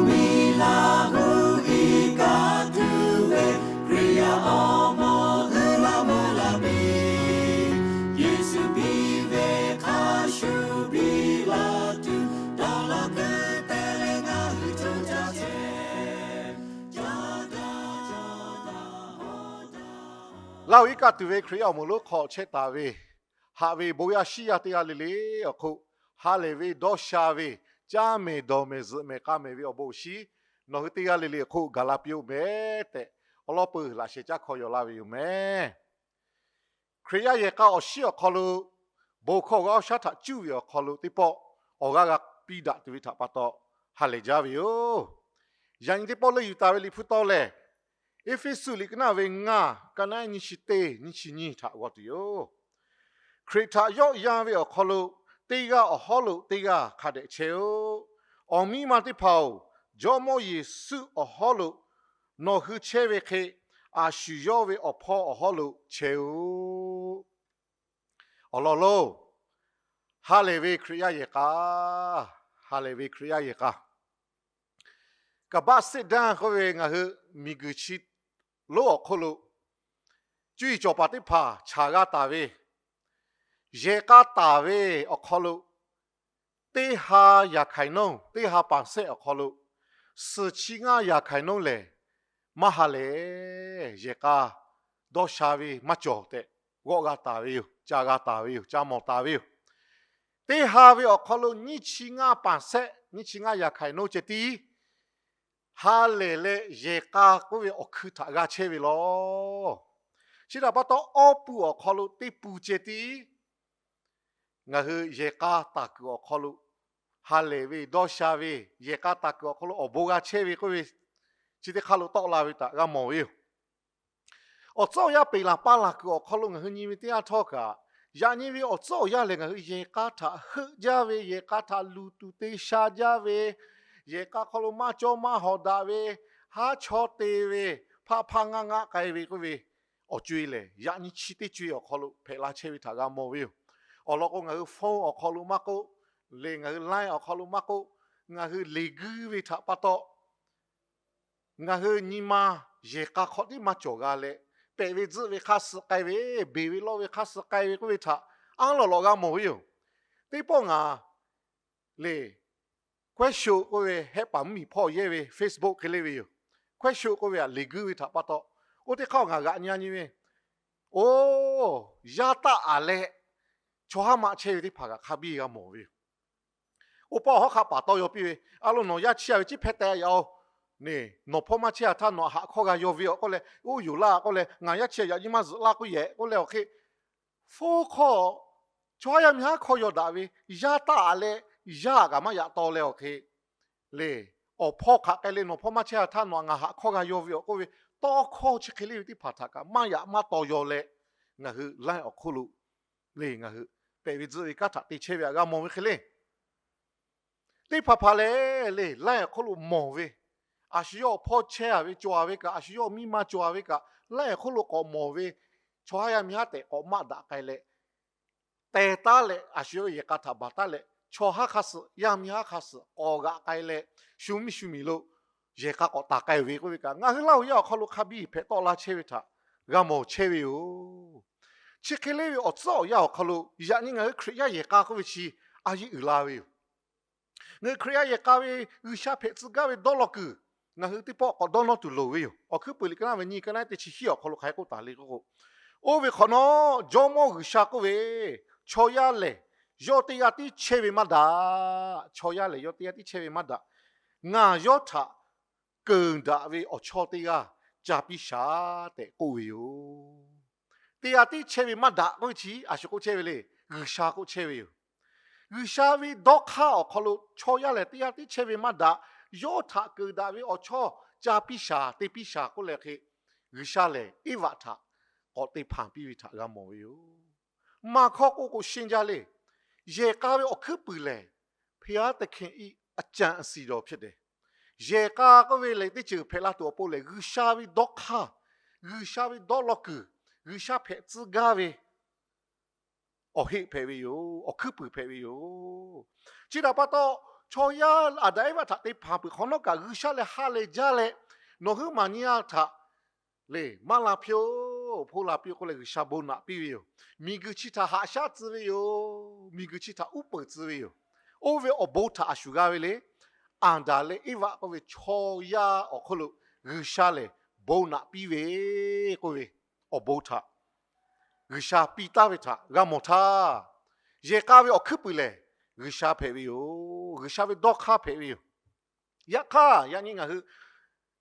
Miˬ laˬ hui iˉ kaˆ tuˬ ve Hkriꞈ yaˇ awˬ moˍ uiˍ la mvuh la piˇ. Yeˍsuˆ piˇ ve hk'a shuˍ piˇ la tuˬ, dawˇ law keu te leh ngaˬ hui co caˇ chehˇ. Laˇ hui iˉ kaˆ tuˬ ve Hkriꞈ yaˇ awˬ moˍ lonˉ hk'aw chehˇ taˍ ve, haꞈ ve bon yaˇ shiˉ yaˇ teˇ g'aˇ le le awˬ hk'oˆ, ha lehˬ ve dawˇ sha ve, caˇ mehˍ dawˬ mehˍ zuhꞈ mehˍ k'a mehˍ ve awˬ bon awˬ shinˉ, nawˬ hui teˇ g'aˇ le le awˬ hk'oˆ gaˬ la piˇ-oˆ mehˍ tehꞈ, awˬ lawn peuˬ laꞈ shehˍ caˇ hkawˇ yaw laˇ ve yoˬ mehˍ. Hkriꞈ yaˇ yehˬ k'a awˬ shiˉ awˬ hk'aw lo, bon hkawˇ g'aˇ shaˉ htaꞈ cuˇ ve awˬ hk'aw lo teˇ pawˆ awˬ g'aˇ g'a piˇ daꞈ tuˬ ve htaꞈ pa taw ha lehˬ jaˇ ve yoˬ. Yaꞈ nyi teˇ pawˆ leuˆ yuˬ taˍ ve Liꞈ hpu tawˇ lehˬ, Eˇfeˇsuꞈ liꞈ ka naˆ ve ngaˇ, ka naˆ nyiˇ chi teˇ nyiˇ chi nyiˇ htaꞈ g'aw tuˬ yoˬ. Hkriꞈ htaꞈ yawˆ yan ve awˬ hk'aw lo, teˇ g'aˇ awˬ hawˉ lo teˇ g'aˇ hk'a dehꞈ chehˇ-oˆ. Awˬ miˇ ma teˇ hpaˍ-oˬ, Jawˇmawˇ Yeˍsuˆ awˬ hawˉ lo nawˬ hui chehˇ ve hk'e, a shu yawˇ ve awˬ hpawˇ awˬ hawˉ lo chehˇ-oˆ. Awˬ lawn lonˉ, ha lehˬ ve Hkriꞈ yaˇ yehˬ k'a, ha lehˬ ve Hkriꞈ yaˇ yehˬ k'a, กาบาสเซดัง k'oˆ ve ngaˬ hui miˬguiˬ chi lonˉ awˬ hk'oˆ lo, cuˇ yiˍ cawˬ paˍ teˇ hpaˍ chaˍ g'a taˍ ve, yehˬ k'a taˍ ve awˬ hk'aw lo, teˇ ha yaˍ hkaiˍ nonˇ, teˇ ha paˍ sehˆ awˬ hk'aw lo, suhˍ chi ngaˇ yaˍ hkaiˍ nonˇ lehˬ, maˇ ha lehˬ yehˬ k'a dawˇ sha ve maˇ cawˬ tehꞈ g'awˆ g'a taˍ ve yoˬ, ca g'a taˍ ve yoˬ, ca mawˬ taˍ ve yoˬ. Teˇ ha ve awˬ hk'aw lo nyiˇ chi ngaˇ paˍ sehˆ, nyiˇ chi ngaˇ yaˍ hkaiˍ nonˇ ceh tiˉ ha lehˬ leh yehˬ k'a k'oˆ ve awˬ hkui htaꞈ g'a chehˇ ve lawˬ. Chi htaꞈ pa taw, awˇ pun awˬ hk'aw lo teˇ pun ceh tiˉ ngaˬ hui yehˬ k'a taˍ kuiˬ awˬ hk'aw lo ha lehˬ ve, dawˇ sha ve, yehˬ k'a taˍ kuiˬ awˬ hk'aw lo awˬ bon g'a chehˇ ve k'oˆ ve, chi teˇ hk'aˇ lo tawˆ la ve htaꞈ g'a mawˬ ve yoˬ. Awˬ tcuhˉ awˬ yanˇ peꞈ laˬ paˇ laˬ kuiˬ awˬ hk'aw lo ngaˬ hui nyi ve teˇ yanˇ htawˇ kaꞈ, yaꞈ nyi ve awˬ tcuhˉ awˬ yanˇ lehˬ, ngaˬ hui yehˬ k'a htaꞈ heuˆ jaˇ ve, yehˬ k'a htaꞈ luˬ tuˬ te sha jaˇ ve, yehˬ k'a hk'aw lo maˇ cawˇ maˇ hawˍ daꞈ ve, haˉ chawˇ te ve, hpaˆ hpaˆ ngaˆ ngaˆ k'ai ve k'oˆ ve awˬ co-e lehˬ, yaꞈ nyi chi teˇ co-e awˬ hk'aw lo hpehꞈ la chehˇ ve htaꞈ g'a mawˬ ve yoˬ. Awˬ lawn k'o, ngaˬ hui phone awˬ hk'aw lo maˇ k'oˆ, leh ngaˬ hui Line awˬ hk'aw lo maˇ k'oˆ, ngaˬ hui leˬ guiˇ ve htaꞈ pa taw, ngaˬ hui nyi ma yehˬ k'a hk'aw tiˉ maˇ cawˬ g'a leh, pehꞈ ve tzuhˆ ve hk'aˇ suh k'ai ve, beˬ ve lawˇ ve hk'aˇ suh k'ai ve k'oˆ ve htaꞈ aˉ lawꞈ lawꞈ g'a mawˬ ve yoˬ. Teˇ pawˆ ngaˬ lehˬ, Kawehˉsho k'oˆ ve hehˆ paˍ mvuhˇmiˬ hpawˇ yehˇ ve Facebook hk'e le ve yoˬ. Kawehˉsho k'oˆ ve htaꞈ leˬ guiˇ ve htaꞈ pa taw, oˇ teˇ hk'aˇ ngaˬ g'aꞈ nyi nyi ve, oˇ, yaˇ taˆ aˍ leh chaw haˉ maˆ chehˇ ve teˇ hpaˍ kaꞈ hk'a biˇ g'a mawˬ ve yoˬ. Oˇ pawˆ hawˉ hk'a paˍ tawˇ yaw piˇ ve, A lo, nawˬ yaˇ chiˇ ve ciˉ hpehˇ teh yaꞈ-oˬ. Nawˬ hpawˇ maˇ chehˇ-a htaˇ nawˬ aꞈ haꞈ hkawˇ g'a yaw ve awˬ k'oˆ leh, oˇ yoˬ laˇ k'oˆ leh, ngaˬ yaˇ chiˇ yaꞈ nyi maˇ zuhꞈ laˇ k'oˆ yehˬ k'oˆ leh awˬ hk'e, hpfuhˇ hk'aw chaw haˉ yaˇ miˇ haˉ hkawˇ yaw daꞈ ve, yaˇ taˆ aˍ leh yaˇ aꞈ kaꞈ maˇ yaꞈ taw leh awˬ hk'e, lehˬ, awˬ hpawˇ hk'aˬ k'ai leh nawˬ hpawˇ maˇ chehˇ-a htaˇ nawˬ aꞈ ngaˬ haꞈ hkawˇ g'a yaw ve awˬ k'oˆ ve, tawˇ hkawˇ chi hk'e le ve teˇ hpaˍ htaꞈ kaꞈ maˇ yaꞈ maˇ taw yaw leh, ngaˬ hui Line awˬ hk'oˆ lo lehˬ, ngaˬ hui pehꞈ ve tzuhˆ ve kanˉ htaꞈ te chehˇ ve htaꞈ g'a mawˬ ve hk'e le. Teˇ hpaˍ hpaˍ lehˬ, lehˬ, Line awˬ hk'oˆ lo mawˬ ve, a shu yawˇ awˬ hpawˇ chehˇ-a ve cawˬ-a ve kaꞈ, a shu yawˇ miˇ ma cawˬ-a ve kaꞈ, Line awˬ hk'oˆ lo k'awꞈ mawˬ ve, chaw haˉ yaˇ miˇ haˉ tehꞈ k'awꞈ maˆ daꞈ k'ai leh, teh taˉ leh a shu yawˇ yehˬ k'a htaꞈ baˬ taˉ leh, chaw haˉ hk'a suhˍ yaˇ miˇ haˉ hk'a suhˍ k'awꞈ g'aꞈ k'ai leh, shu miˇ shu miˬ lo yehˬ k'a k'awꞈ taˍ k'ai ve k'oˆ ve kaꞈ, ngaˬ hui Laˇ huˍ yaˇ awˬ hk'aw lo hk'a biˇ hpehꞈ tawˆ la chehˇ ve htaꞈ g'a mawˬ chehˇ ve yoˬ. Chi hk'e le ve awˬ tcuhˉ awˬ yanˇ awˬ hk'aw lo, yaꞈ nyi ngaˬ hui Hkriꞈ yaˇ yehˬ k'a k'oˆ ve chi a yeˇ uiˍ la ve yoˬ. Ngaˬ hui Hkriꞈ yaˇ yehˬ k'a ve G'uiˬsha hpehꞈ tcuh gaˇ ve dawˇ law kuiˬ ngaˬ hui teˇ pawˆ k'awꞈ dawˇ nawˇ tuˬ loˍ ve yoˬ. Awˬ hkuiˉ puiˍ liꞈ ka naˆ ve nyi, ka naˆ teˇ chi hiˉ awˬ hk'aw lo hk'aˬ hk'e k'oˆ taˍ le k'oˆ k'o, oˇ ve hk'awꞈ nawˉ, Jawˇmawˇ G'uiˬsha k'oˆ ve, Chaw yaˇ lehˬ yawˇ teˇ g'aˇ tiˉ chehˇ ve maˇ daꞈ. Chaw yaˇ lehˬ yawˇ teˇ g'aˇ tiˉ chehˇ ve maˇ daꞈ. Ngaˬ yawˇ htaꞈ keunˍ daꞈ ve awˬ chawˇ teˇ g'aˇ ca piˇ shaˍ tehꞈ k'oˆ ve yoˬ. Teˇ g'aˇ tiˉ chehˇ ve maˇ daꞈ k'oˆ ve chi a shu k'oˆ chehˇ ve le. G'uiˬsha k'oˆ chehˇ ve yoˬ. G'uiˬsha ve dawˇ hk'aˇ awˬ hk'aw lo chaw yaˇ lehˬ teˇ g'aˇ tiˉ chehˇ ve maˇ daꞈ. Yawˇ htaꞈ keunˍ daꞈ ve awˬ chawˇ ca piˇ shaˍ te piˇ shaˍ k'oˆ leh hk'e, G'uiˬsha lehˬ Eˇvaꞈ htaꞈ k'awꞈ te hpanˍ piˇ ve htaꞈ g'a mawˬ ve yoˬ. Maˇ hkawˇ k'oˆ k'o shinˉ jaˇ le. Yehˬ k'a ve awˬ hkuiˉ puiˍ lehˬ, ဘုရားသခင်၏ အကြံအစည်တော်ဖြစ်တယ်. Yehˬ k'a k'oˆ ve lehˬ, teˇ ceuˬ hpehꞈ la tuˬ awˬ pon lehˬ, G'uiˬsha ve dawˇ hk'aˇ, G'uiˬsha ve dawˇ law kuiˬ, G'uiˬsha hpehꞈ tcuh gaˇ ve awˬ heˆ hpehꞈ ve yoˬ. Awˬ hkuiˉ puiˍ hpehꞈ ve yoˬ. Chi htaꞈ pa taw, Chaw yaˇ Aˍdanˍ Eˇvaꞈ htaꞈ te hpanˍ peuˬ hk'awꞈ nawˉ kaꞈ G'uiˬsha lehˬ ha lehˬ jaˇ leh, nawˬ huiˉ maˬ nyi-a htaꞈ lehˬ maˇ la piˇ-oˬ, hpaw la piˇ-oˬ k'oˆ leh G'uiˬsha bon naꞈ piˇ ve yoˬ. Miˬguiˬ chi htaꞈ haꞈ shaˉ tcuh ve yoˬ. Miˬguiˬ chi htaꞈ uˉ peunˍ tcuh ve yoˬ. Oˇ ve awˬ bon htaꞈ a shu g'a ve le. Aˍdanˍ leh Eˇvaꞈ k'oˆ ve chaw yaˇ awˬ hk'oˆ lo G'uiˬsha lehˬ bon naꞈ piˇ ve k'oˆ ve awˬ bon htaꞈ G'uiˬsha piˇ taˍ ve htaꞈ g'a mawˬ htaˇ, yehˬ k'a ve awˬ hkuiˉ puiˍ lehˬ G'uiˬsha hpehꞈ ve yoˬ. G'uiˬsha ve dawˇ hk'aˇ hpehꞈ ve yoˬ. Yaꞈ hk'aˇ yaꞈ nyi ngaˬ hui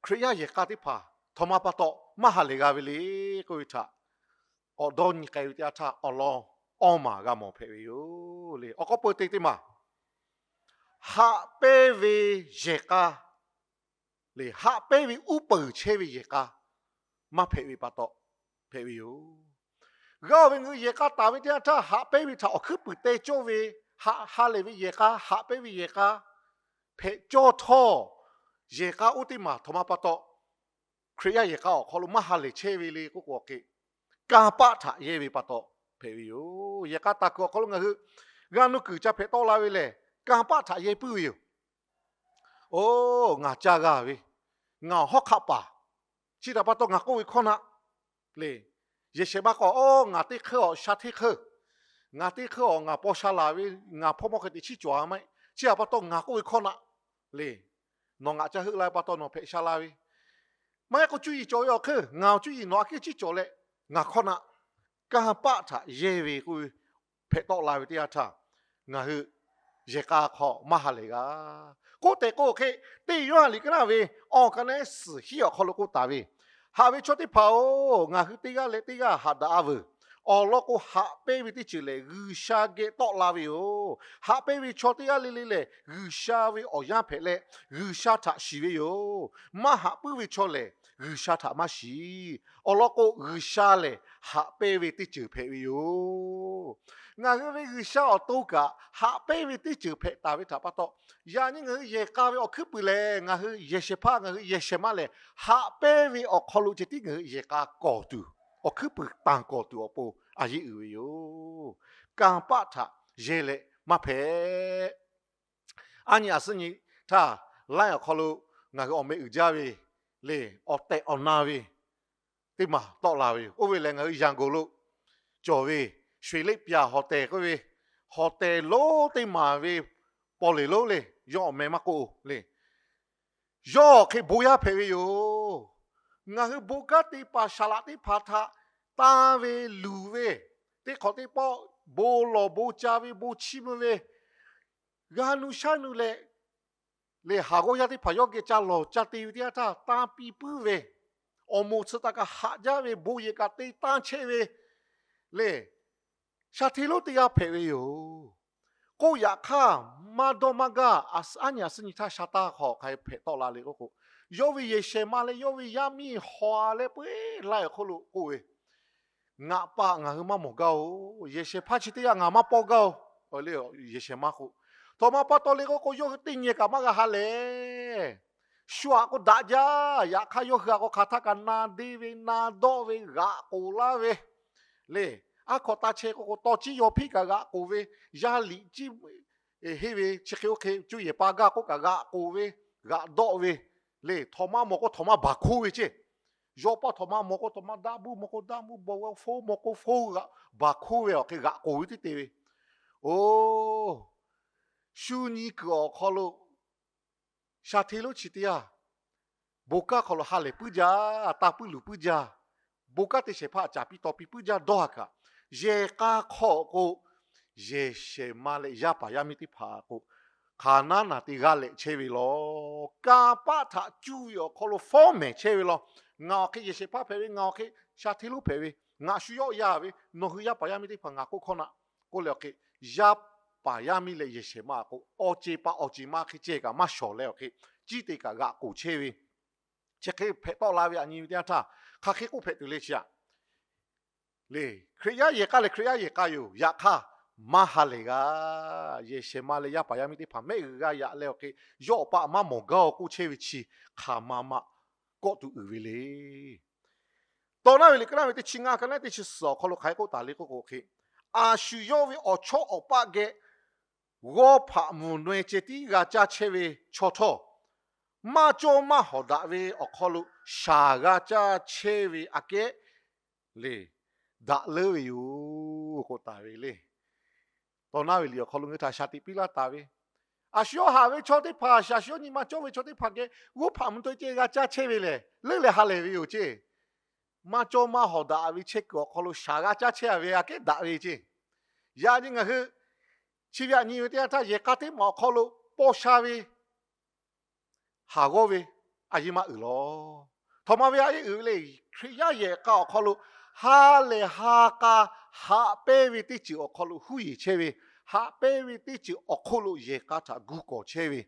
Hkriꞈ yaˇ yehˬ k'a teˇ hpaˍ htawꞈ ma pa taw maˇ ha lehˬ g'a ve le k'oˆ ve htaꞈ awˬ dawˇ nyi k'ai ve teˇ yanˇ htaˇ awˬ lawn awˇ maˬ g'a mawˬ hpehꞈ ve yoˬ le. Awˬ k'aw peu te teˇ maˬ, haꞈ pehnˇ ve yehˬ k'a lehˬ, haꞈ pehnˇ ve uˉ peunˍ chehˇ ve yehˬ k'a maˇ hpehꞈ ve pa taw hpehꞈ ve yoˬ. G'a-oˬ ve ngaˬ hui yehˬ k'a taˍ ve teˇ yanˇ htaˇ, haꞈ pehnˇ ve htaꞈ awˬ hkuiˉ puiˍ te cawˇ ve, haꞈ ha lehˬ ve yehˬ k'a, haꞈ pehnˇ ve yehˬ k'a hpehꞈ cawˇ htawˇ, yehˬ k'a oˇ teˇ maˬ htawꞈ ma pa taw Hkriꞈ yaˇ yehˬ k'a awˬ hk'aw lo maˇ ha lehˬ chehˇ ve le k'oˆ k'o, kanˇ paˆ htaꞈ yehˇ ve pa taw hpehꞈ ve yoˬ. Yehˬ k'a taˍ kuiˬ awˬ hk'aw lo ngaˬ hui g'a nuˇ kuiˬ ca hpehꞈ tawˆ la ve lehˬ, kanˇ paˆ htaꞈ yehˇ puiˉ ve yoˬ. Oˇ, ngaˬ ca g'a ve, ngaˬ awˬ hawˉ hk'aˆ paˍ, chi htaꞈ pa taw ngaˬ k'oˆ ve hkawˇ naˆ le. Yehˬ shehˍ ma k'o, oˇ, ngaˬ teˇ hk'euˇ awˬ sha hteˇ hk'euˇ, ngaˬ teˇ hk'euˇ awˬ ngaˬ paw sha laˬ ve, ngaˬ hpawˇ mawˇ hk'e teꞈ chiˉ cawˬ a maˇ heˆ. Chi htaꞈ pa taw ngaˬ k'oˆ ve hkawˇ naˆ le. Nawˬ ngaˬ ca heuˆ la ve pa taw nawˬ hpehꞈ sha la ve, maˇ heˆ k'o cuˇ yiˍ cawˬ ve awˬ hk'euˇ ngaˬ awˬ cuˇ yiˍ nawˬ aꞈ kehˉ chiˉ cawˬ leh ngaˬ hkawˇ naˆ, kanˇ paˆ htaꞈ yehˇ ve k'oˆ ve hpehꞈ tawˆ la ve teˇ yanˇ htaˇ, ngaˬ hui yehˬ k'a hk'aw maˇ ha lehˬ g'a. K'oˆ tehꞈ k'o hk'e, teˇ Yoˇhanˬ liꞈ ka naˆ ve awˬ ka naˆ suhˍ hiˉ awˬ hk'aw lo k'oˆ taˍ ve, Haꞈ ve chaw teˇ hpaˍ-oˬ, ngaˬ hui teˇ g'aˇ leh teˇ g'aˇ haꞈ daꞈ-a veuˬ. Awˬ lawn k'o, haꞈ pehnˇ ve teˇ ceuˬ lehˬ G'uiˬsha geh tawˆ la ve yoˬ. Haꞈ pehnˇ ve chaw teˇ g'aˇ le le lehˬ G'uiˬsha ve awˬ yanˇ hpehꞈ leh G'uiˬsha htaꞈ shiˍ ve yoˬ. Maˇ haꞈ puiˉ ve chaw lehˬ G'uiˬsha htaꞈ maˇ shiˍ. Awˬ lawn k'o, G'uiˬsha lehˬ haꞈ pehnˇ ve teˇ ceuˬ hpehꞈ ve yoˬ. Ngaˬ hui ve G'uiˬsha awˬ to kaꞈ haꞈ pehnˇ ve teˇ ceuˬ hpehꞈ taˍ ve htaꞈ pa taw, yaꞈ nyi ngaˬ hui yehˬ k'a ve awˬ hkuiˉ puiˍ lehˬ, ngaˬ hui yehˬ shehˍ hpaˇ, ngaˬ hui yehˬ shehˍ ma lehˬ, haꞈ pehnˇ ve awˬ hk'aw lo ceh tiˉ ngaˬ hui yehˬ k'a kawˬ tuˬ, awˬ hkuiˉ puiˍ tanˬ kawˬ tuˬ awˬ pon a yeˇ uiˍ ve yoˬ. Kanˇ paˆ htaꞈ yehˇ leh maˇ hpehꞈ. Aˉ nyi aꞈ suhˉ nyi htaˇ, laiˉ awˬ hk'aw lo ngaˬ hui awˬ meh uiˍ jaˇ ve le, awˬ tehˬ awˬ na ve teˇ maˬ tawˆ la ve yoˬ. Oˇ ve lehˬ, ngaˬ hui Yangon lo cawˬ ve Shwelehpyaˍ hotel k'oˆ ve hotel lonˉ teˇ maˬ ve paw leˬ lonˉ le, yawˇ awˬ meh maˇ k'oˆ le. Yawˇ hk'e bon yaˇ hpehꞈ ve yoˬ. Ngaˬ hui bon kanˉ te paˍ saˍ laꞈ teˇ hpaˍ htaꞈ tanˇ ve luˬ ve, teˇ hk'awꞈ teˇ pawˆ bon lawˬ bon ca ve, bon chiˇ mvuh ve, g'a nu shaˉ nu leh, le haˍ g'awˇ yaˇ teˇ hpaˍ yawˇ geh ca lawˬ ca te ve teˇ yanˇ htaˇ tanˇ piˇ puiˉ ve, awˬ moˍ tsuhꞈ taˍ kaꞈ haꞈ jaˇ ve, bon yehˬ kaꞈ te tanˇ chehˇ ve le, shaˍ hteˇ lonˉ teˇ g'aˇ hpehꞈ ve yoˬ. K'oˆ yaꞈ hk'aˇ, maˇ dawˇ maˇ gaˇ, aˉ nyi aꞈ suhˉ nyi htaˇ sha taˇ hk'aw hk'a hpehꞈ tawˆ la le k'oˆ k'o, yawˇ ve yehˬ shehˍ ma leh yawˇ ve yaˇ miˇ haw-a leh peuˬ-eˬ laiˉ awˬ hk'oˆ lo k'oˆ ve, Ngaˬ pa ngaˬ hui maˇ mawˬ gaˇ-oˬ. Yehˬ shehˍ hpaˇ chi teˇ g'aˇ ngaˬ maˇ paw gaˇ-oˬ. Yehˬ shehˍ ma k'o, htawꞈ ma pa taw le k'oˆ k'o, yawˇ hui teˇ nyi kaꞈ maˇ g'a ha lehˬ. Shu aꞈ k'o daꞈ jaˇ. Yaꞈ hk'aˇ, yawˇ hui aꞈ k'o hk'aˬ htaˇ kaꞈ na deˇ ve, na dawˆ ve, g'aꞈ k'oˍ laˇ ve le. Aˉ hkawꞈ ta chehˇ k'oˆ k'o, tawˇ ciˉ yaw hpiˆ kaꞈ g'aꞈ k'oˍ ve, yaˇ liꞈ ciˉ henˇ ve chi hk'e oˇ hk'e cuˇ yehˬ pa gaˇ k'oˆ kaꞈ g'aꞈ k'oˍ ve, g'aꞈ dawˆ ve le. Htawꞈ ma mawˬ k'o, htawꞈ ma baˬ hkoˇ ve ceˇ. Yawˇ pa htawꞈ ma mawˬ k'o, htawꞈ ma daˆ buˇ mawˬ k'o daˆ buˇ, baw g'a foˇ mawˬ k'o foˇ, baˬ hkoˇ ve awˬ hk'e g'aꞈ k'oˍ ve teˇ te ve. Oˬ, shu nyi kuiˬ awˬ hk'aw lo shaˍ hteˇ lonˉ chi teˇ g'aˇ bon kanˉ hk'aw lo ha lehˬ puiˉ jaˇ, tanˇ puiˉ luˬ puiˉ jaˇ, bon kanˉ te shehˍ hpaˇ caˍ piˇ taw piˇ puiˉ jaˇ dawˇ haˍ kaꞈ, yehˬ k'a hk'aw k'o, yehˬ shehˍ ma leh yaˇ paˍ yaˇ miˇ teˇ hpaˍ k'o, hk'aˬ naˉ naˬ te g'a lehꞈ chehˇ ve law. Kanˇ paˆ htaꞈ cuˇ ve awˬ hk'aw lo fawˉ mehˍ chehˇ ve law. Ngaˬ awˬ hk'e yehˬ shehˍ hpaˇ hpehꞈ ve, ngaˬ awˬ hk'e shaˍ hteˇ lonˉ hpehꞈ ve, ngaˬ shu yawˆ yan ve, nawˬ hui yaˇ paˍ yaˇ miˇ teˇ hpaˍ ngaˬ k'oˆ hkawˇ naˆ k'oˆ leh awˬ hk'e, yaˇ paˍ yaˇ miˇ leh yehˬ shehˍ ma k'o, awˬ ceˬ paˍ awˬ ceˬ ma hk'e ceh kaꞈ maˇ shawˍ leh awˬ hk'e, ciˉ te kaꞈ g'aꞈ k'oˍ chehˇ ve, chi hk'e hpehꞈ tawˆ la ve aꞈ nyi ve teˇ yanˇ htaˇ, hk'aˬ hk'e k'oˆ hpehꞈ tuˬ le chi aꞈ. Le, Hkriꞈ yaˇ yehˬ k'a lehˬ Hkriꞈ yaˇ yehˬ k'a yoˬ. Yaꞈ hk'aˇ, maˇ ha lehˬ g'a. Yehˬ shehˍ ma leh yaˇ paˍ yaˇ miˇ teˇ hpaˍ mehˆ g'uiˬ g'a yaꞈ leh awˬ hk'e, yawˇ awˬ pa maˇ mawˬ gaˇ-oˬ k'oˆ chehˇ ve chi hk'aˬ ma ma kawˆ tuˬ uiˍ ve le. Tawˇ naˉ ve liꞈ ka naˉ ve teˇ chi ngaˇ, ka naˉ teˇ chi suhˍ awˬ hk'aw lo hk'aˬ hk'e k'oˆ taˍ le k'oˆ k'o hk'e, a shu yawˇ ve awˬ chawˇ awˬ paˆ geh g'awˇ hpaꞈ mvuhˬ naweh ceh tiˉ g'a caˇ chehˇ ve chaw htawˇ, maˇ cawˇ maˇ hawˍ daꞈ ve awˬ hk'aw lo shaˍ g'a caˇ chehˇ ve aꞈ kehˉ le, daꞈ leuˉ ve yoˬ k'oˆ taˍ ve le. Tawˇ naˉ ve liꞈ awˬ hk'aw lo ngaˬ hui htaꞈ shaˍ tiꞈ piˇ laˇ taˍ ve, a shu yawˇ haꞈ ve chaw teˇ hpaˍ, a shu yawˇ nyi ma cawˇ ve chaw teˇ hpaˍ geh g'awˇ hpaꞈ mvuhˬ naweh ceh g'a caˇ chehˇ ve lehˬ, leuˉ leh ha lehˬ ve yoˬ ceˇ. Maˇ cawˇ maˇ hawˍ daꞈ ve chehˇ kuiˬ awˬ hk'aw lo shaˍ g'a caˇ chehˇ a ve aꞈ kehˉ daꞈ ve ceˇ. Yaꞈ nyi ngaˬ hui chi ve aꞈ nyi ve teˇ yanˇ htaˇ, yehˬ k'a teˇ maˬ awˬ hk'aw lo paw sha ve haˍ g'awˇ ve a yeˇ maˇ uiˍ lawˬ. Htawnˍ ma ve a yeˇ uiˍ ve le. Hkriꞈ yaˇ yehˬ k'a awˬ hk'aw lo ha lehˬ ha k'a haꞈ pehnˇ ve teˇ ceuˬ awˬ hk'aw lo huˉ yeˬ chehˇ ve, haꞈ pehnˇ ve teˇ ceuˬ awˬ hk'oˆ lo yehˬ k'a htaꞈ gu kawˍ chehˇ ve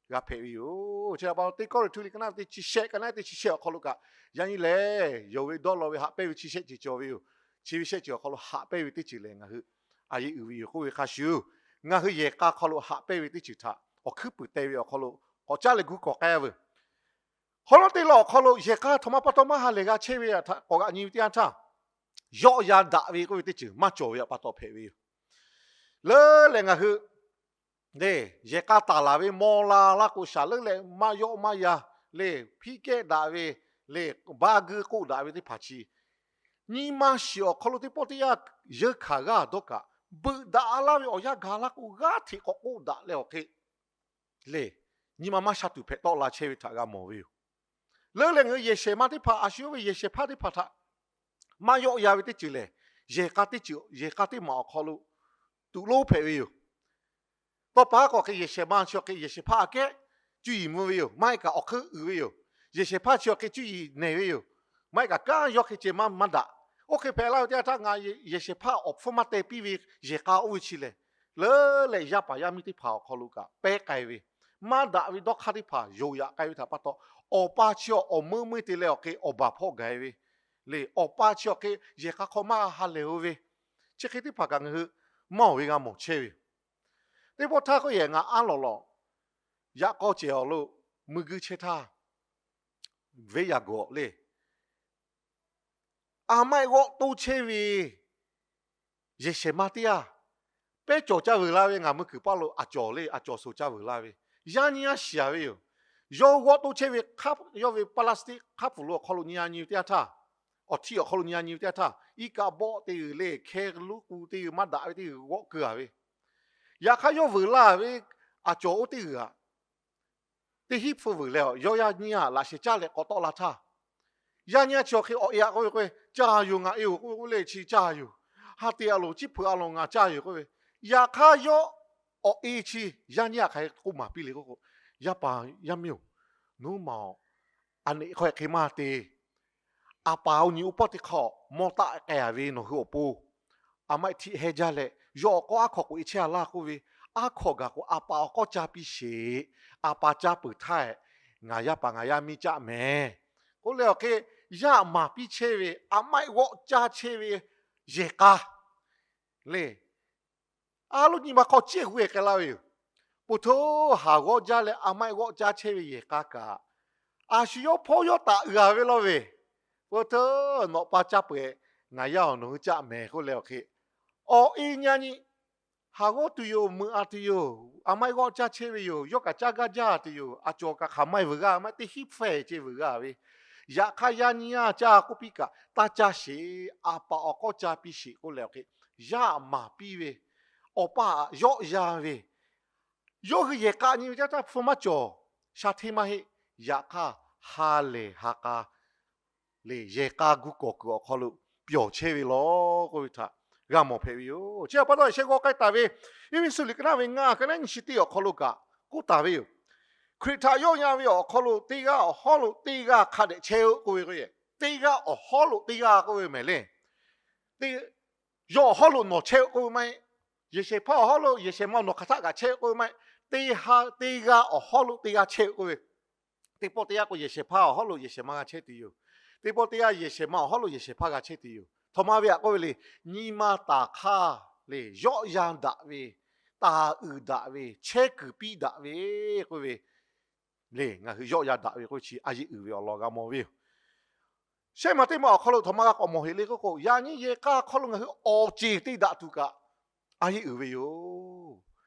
g'a hpehꞈ ve yoˬ. Chi pa taw Teˇ Kawˇrenˍhtuˆ liꞈ ka naˉ teˇ chi shehˆ, ka naˉ teˇ chi shehˆ awˬ hk'aw lo kaꞈ, yaꞈ nyi lehˬ yonˍ ve dawˇ law ve haꞈ pehnˇ ve chi shehˆ ceuˬ cawˬ ve yoˬ. Chi ve shehˆ ceuˬ awˬ hk'aw lo haꞈ pehnˇ ve teˇ ceuˬ lehˬ, ngaˬ hui a yeˇ uiˍ ve yoˬ k'oˆ ve hk'a shuˍ, ngaˬ hui yehˬ k'a hk'aw lo haꞈ pehnˇ ve teˇ ceuˬ htaꞈ awˬ hkuiˉ puiˍ te ve awˬ hk'aw lo k'awꞈ caˉ leh gu kawˍ k'ai a veuˬ. Hk'awꞈ nawˉ teˇ lawn awˬ hk'aw lo yehˬ k'a htawnˍ ma pa taw maˇ ha lehˬ g'a chehˇ ve htaꞈ k'awꞈ g'aꞈ nyi ve teˇ yanˇ htaˇ, yawˆ yan daꞈ ve k'oˆ ve teˇ ceuˬ maˇ cawˬ ve pa taw hpehꞈ ve yoˬ. Leuˉ leh ngaˬ hui le, yehˬ k'a taˍ laˬ ve maw la laˇ k'o, shaˍ leuˉ leh maˇ yawˆ maˇ yan le, hpiˇ kehˉ daꞈ ve le, ba geu k'oˆ daꞈ ve teˇ hpaˍ chi, nyi ma shiˍ awˬ hk'aw lo teˇ pawˆ teˇ yanˇ yeunˇ hkanˍ g'aˇ dawˇ kaꞈ, beuꞈ daꞈ laˇ ve awˬ yanˇ gaˬ laˇ k'o, g'aˇ hteꞈ k'awꞈ k'oˆ daꞈ leh awˬ hk'e le, nyi ma maˇ sha tuˬ hpehꞈ tawˆ la chehˇ ve htaꞈ g'a mawˬ ve yoˬ. Leuˉ leh ngaˬ hui yehˬ shehˍ ma teˇ hpaˍ, a shu yawˇ ve yehˬ shehˍ hpaˇ teˇ hpaˍ htaꞈ maˇ yawˆ yan ve teˇ ceuˬ lehˬ, yehˬ k'a teˇ ceuˬ, yehˬ k'a teˇ maˬ awˬ hk'aw lo tuꞈ lonˉ hpehꞈ ve yoˬ. Tawˇ pa k'a hk'e yehˬ shehˍ ma chi awˬ hk'e yehˬ shehˍ hpaˇ aꞈ kehˉ cuˇ yiˍ mvuh ve yoˬ. Maˇ heˆ kaꞈ awˬ hk'eun uiˍ ve yoˬ. Yehˬ shehˍ hpaˇ chi awˬ hk'e cuˇ yiˍ nehˬ ve yoˬ. Maˇ heˆ kaꞈ kanˉ yawˇ hk'e ceh maˇ maˇ daꞈ. Oˇ hk'e hpehꞈ laˇ ve teˇ yanˇ htaˇ, ngaˬ yehˬ shehˍ hpaˇ awˬ hpfuhˇ maˇ teh piˇ ve yehˬ k'a oˇ ve chi lehˬ, leuˉ leh yaˇ paˍ yaˇ miˇ teˇ hpaˍ awˬ hk'aw lo kaꞈ pehˉ k'ai ve, maˇ daꞈ ve dawˇ hk'aˇ teˇ hpaˍ yonˍ yaꞈ k'ai ve htaꞈ pa taw, awˬ pa chi awˬ meuˇ meuˇ te leh awˬ hk'e awˬ baˬ hpawˆ gaˬ e ve le. Awˬ pa chi awˬ hk'e yehˬ k'a hk'aw maˇ ha lehˬ-o ve, chi hk'e teˇ hpaˍ kaꞈ ngaˬ hui maˇ oˬ ve g'a mawˬ chehˇ ve yoˬ. Teˇ pawˆ htaˇ k'o yehˬ ngaˬ aˉ lawꞈ lawꞈ yaꞈ k'aw cehˬ awˬ lo mui guiˇ chehˇ htaˇ, venˇ yaꞈ gawˬ le, a maˆ eˆ g'awˆ toˇ chehˇ ve yehˬ shehˍ ma teˇ g'aˇ pehˉ cawˬ caˇ veuˬ la ve, ngaˬ mui kuiˬ paˇ lo a cawˬ le, a cawˬ soˍ caˇ veuˬ la ve, yaˇ nyiˇ g'aˇ shiˍ a ve yoˬ. Yawˇ g'awˆ toˇ chehˇ ve hk'aˆ, yawˇ ve plastic hk'aˆ pfuhˍ lo awˬ hk'aw lo nyi a nyi ve teˇ yanˇ htaˇ, awˬ htiˇ awˬ hk'aw lo nyi a nyi ve teˇ yanˇ htaˇ, iˉ kaˆ bawˆ teˇ g'uiˬ le, hkeh luˉ k'u teˇ g'uiˬ, maˇ daꞈ ve teˇ g'uiˬ g'awˆ keu a ve, yaꞈ hk'aˇ yawˇ veuˬ laˇ ve a cawˬ oˇ teˇ g'uiˬ aꞈ, teˇ hinˉ hpfuhˇ veuˬ leh, yawˇ yaˇ nyiˇ g'aˇ laꞈ sheh caˇ leh k'awꞈ tawˆ la htaˇ, yaˇ nyiˇ g'aˇ chi awˬ hk'e awˬ e aꞈ k'oˆ ve k'o, Caˇ yoˬ, ngaˬ e-oˬ k'oˆ ve k'oˆ le, chi caˇ yoˬ. Ha te a loˬ, ciˉ hpeuꞈ a loˬ, ngaˬ caˇ yoˬ k'oˆ ve. Yaꞈ hk'aˇ yawˇ awˬ e chi yaˇ nyiˇ g'aˇ hk'aˬ hk'e k'oˆ maˍ piˇ le k'oˆ k'o, Yaˇ paˍ yaˇ miˇ-oˬ, nawˬ hui maˬ aˬ neꞈ hk'aw hk'e maˇ te. A paˍ awˬ nyi awˬ pawˆ teˇ hk'aˇ mawˇ taˆ k'ai a ve nawˬ hui awˬ pon, a maˆ eˆ htiˆ heh jaˇ leh, yawˇ awˬ k'awˇ aˉ hkawꞈ k'oꞈ e chehˇ a laˇ k'oˆ ve, aˉ hkawꞈ gaˬ k'o a paˍ awˬ k'awˇ ca piˇ sheˍ. A paˍ caˇ peuˬ htaˇ, ngaˬ yaˇ paˍ ngaˬ yaˇ miˇ caˆ mehˍ k'oˆ leh awˬ hk'e, yaˇ maˍ piˇ chehˇ ve, a maˆ eˆ g'awˆ caˇ chehˇ ve yehˬ k'a le, a loˉ nyi ma hk'aw ciˉ hui k'ai la ve yoˬ. Po htoˇ, haˍ g'awˇ jaˇ leh a maˆ eˆ g'awˆ caˇ chehˇ ve yehˬ k'a kaꞈ, a shu yawˇ hpawˇ yawˇ taˍ uiˍ a ve lawˇ ve, po htoˇ, nawˬ pa caˇ peuˬ, ngaˬ yaˇ-oˬ, nawˬ hui caˆ mehˍ k'oˆ leh awˬ hk'e, awˬ e nyi a nyi, haˍ g'awˇ tuˬ yoˬ, meuꞈ a tuˬ yoˬ, a maˆ eˆ g'awˆ caˇ chehˇ ve yoˬ, yawˇ kaꞈ caˇ gaˇ jaˇ tuˬ yoˬ, a cawˬ kaꞈ hk'aˬ maˇ e veuˬ g'aˇ maˇ teˇ hinˉ hpfuhˇ ceh veuˬ g'aˇ ve, yaꞈ hk'aˇ yaˇ nyiˇ g'aˇ caˇ k'oˆ piˇ kaꞈ taˇ caˇ sheˍ. A paˍ awˬ k'awˇ ca piˇ sheˍ k'oˆ leh awˬ hk'e, yaˇ maˍ piˇ ve, awˬ pa aꞈ yawˆ yan ve, yawˇ hui yehˬ k'a nyi ve teˇ htaˇ hpfuhˇ maˇ cawˬ, sha hteˇ maˇ heˆ. Yaꞈ hk'aˇ ha lehˬ ha k'a le, yehˬ k'a gu kawˍ kuiˬ awˬ hk'aw lo pyawˬ chehˇ ve lawˬ k'oˆ ve htaꞈ g'a mawˬ hpehꞈ ve yoˬ. Chi pa taw sheh g'aw k'ai taˍ ve Eˇfeˇsuꞈ liꞈ ka naˉ ve ngaˇ, ka naˉ nyi chi teˇ awˬ hk'aw lo kaꞈ k'oˆ taˍ ve yoˬ. Hkriꞈ htaꞈ yawˆ yan ve awˬ hk'aw lo teˇ g'aˇ awˬ hawˉ lo teˇ g'aˇ hk'a dehꞈ chehˇ-oˆ k'oˆ ve k'o, teˇ g'aˇ awˬ hawˉ lo teˇ g'aˇ k'oˆ ve mehˍ le. Teˇ, yawˇ awˬ hawˉ lo nawˬ chehˇ-oˆ k'oˆ ve maˇ heˆ. Yehˬ shehˍ hpaˇ awˬ hawˉ lo yehˬ shehˍ ma nawˬ hk'aˬ htaˆ kaꞈ chehˇ-oˆ k'oˆ ve maˇ heˆ. Teˇ ha, teˇ g'aˇ awˬ hawˉ lo teˇ g'aˇ chehˇ-oˆ k'oˆ ve, teˇ pawˆ teˇ yanˇ k'o yehˬ shehˍ hpaˇ awˬ hawˉ lo yehˬ shehˍ ma g'a chehˇ tuˬ yoˬ. Teˇ pawˆ teˇ yanˇ yehˬ shehˍ ma awˬ hawˉ lo yehˬ shehˍ hpaˇ g'a chehˇ tuˬ yoˬ. Htawnˍ ma ve htaꞈ k'oˆ ve le, nyi ma taˍ hk'aˇ le, yawˆ yan daꞈ ve, taˍ uiˍ daꞈ ve, chehˇ kuiˬ piˇ daꞈ ve k'oˆ ve le, ngaˬ hui yawˆ yan daꞈ ve k'oˆ ve chi a yeˇ uiˍ ve awˬ lawn g'a mawˬ ve yoˬ. Shehˆ maˬ teˇ maˬ awˬ hk'aw lo htawnˍ ma g'a k'awꞈ mawˬ heˆ le k'oˆ k'o, yaꞈ nyi yehˬ k'a hk'aw lo ngaˬ hui awˬ ceˬ te daꞈ tuˬ kaꞈ a yeˇ uiˍ ve yoˬ.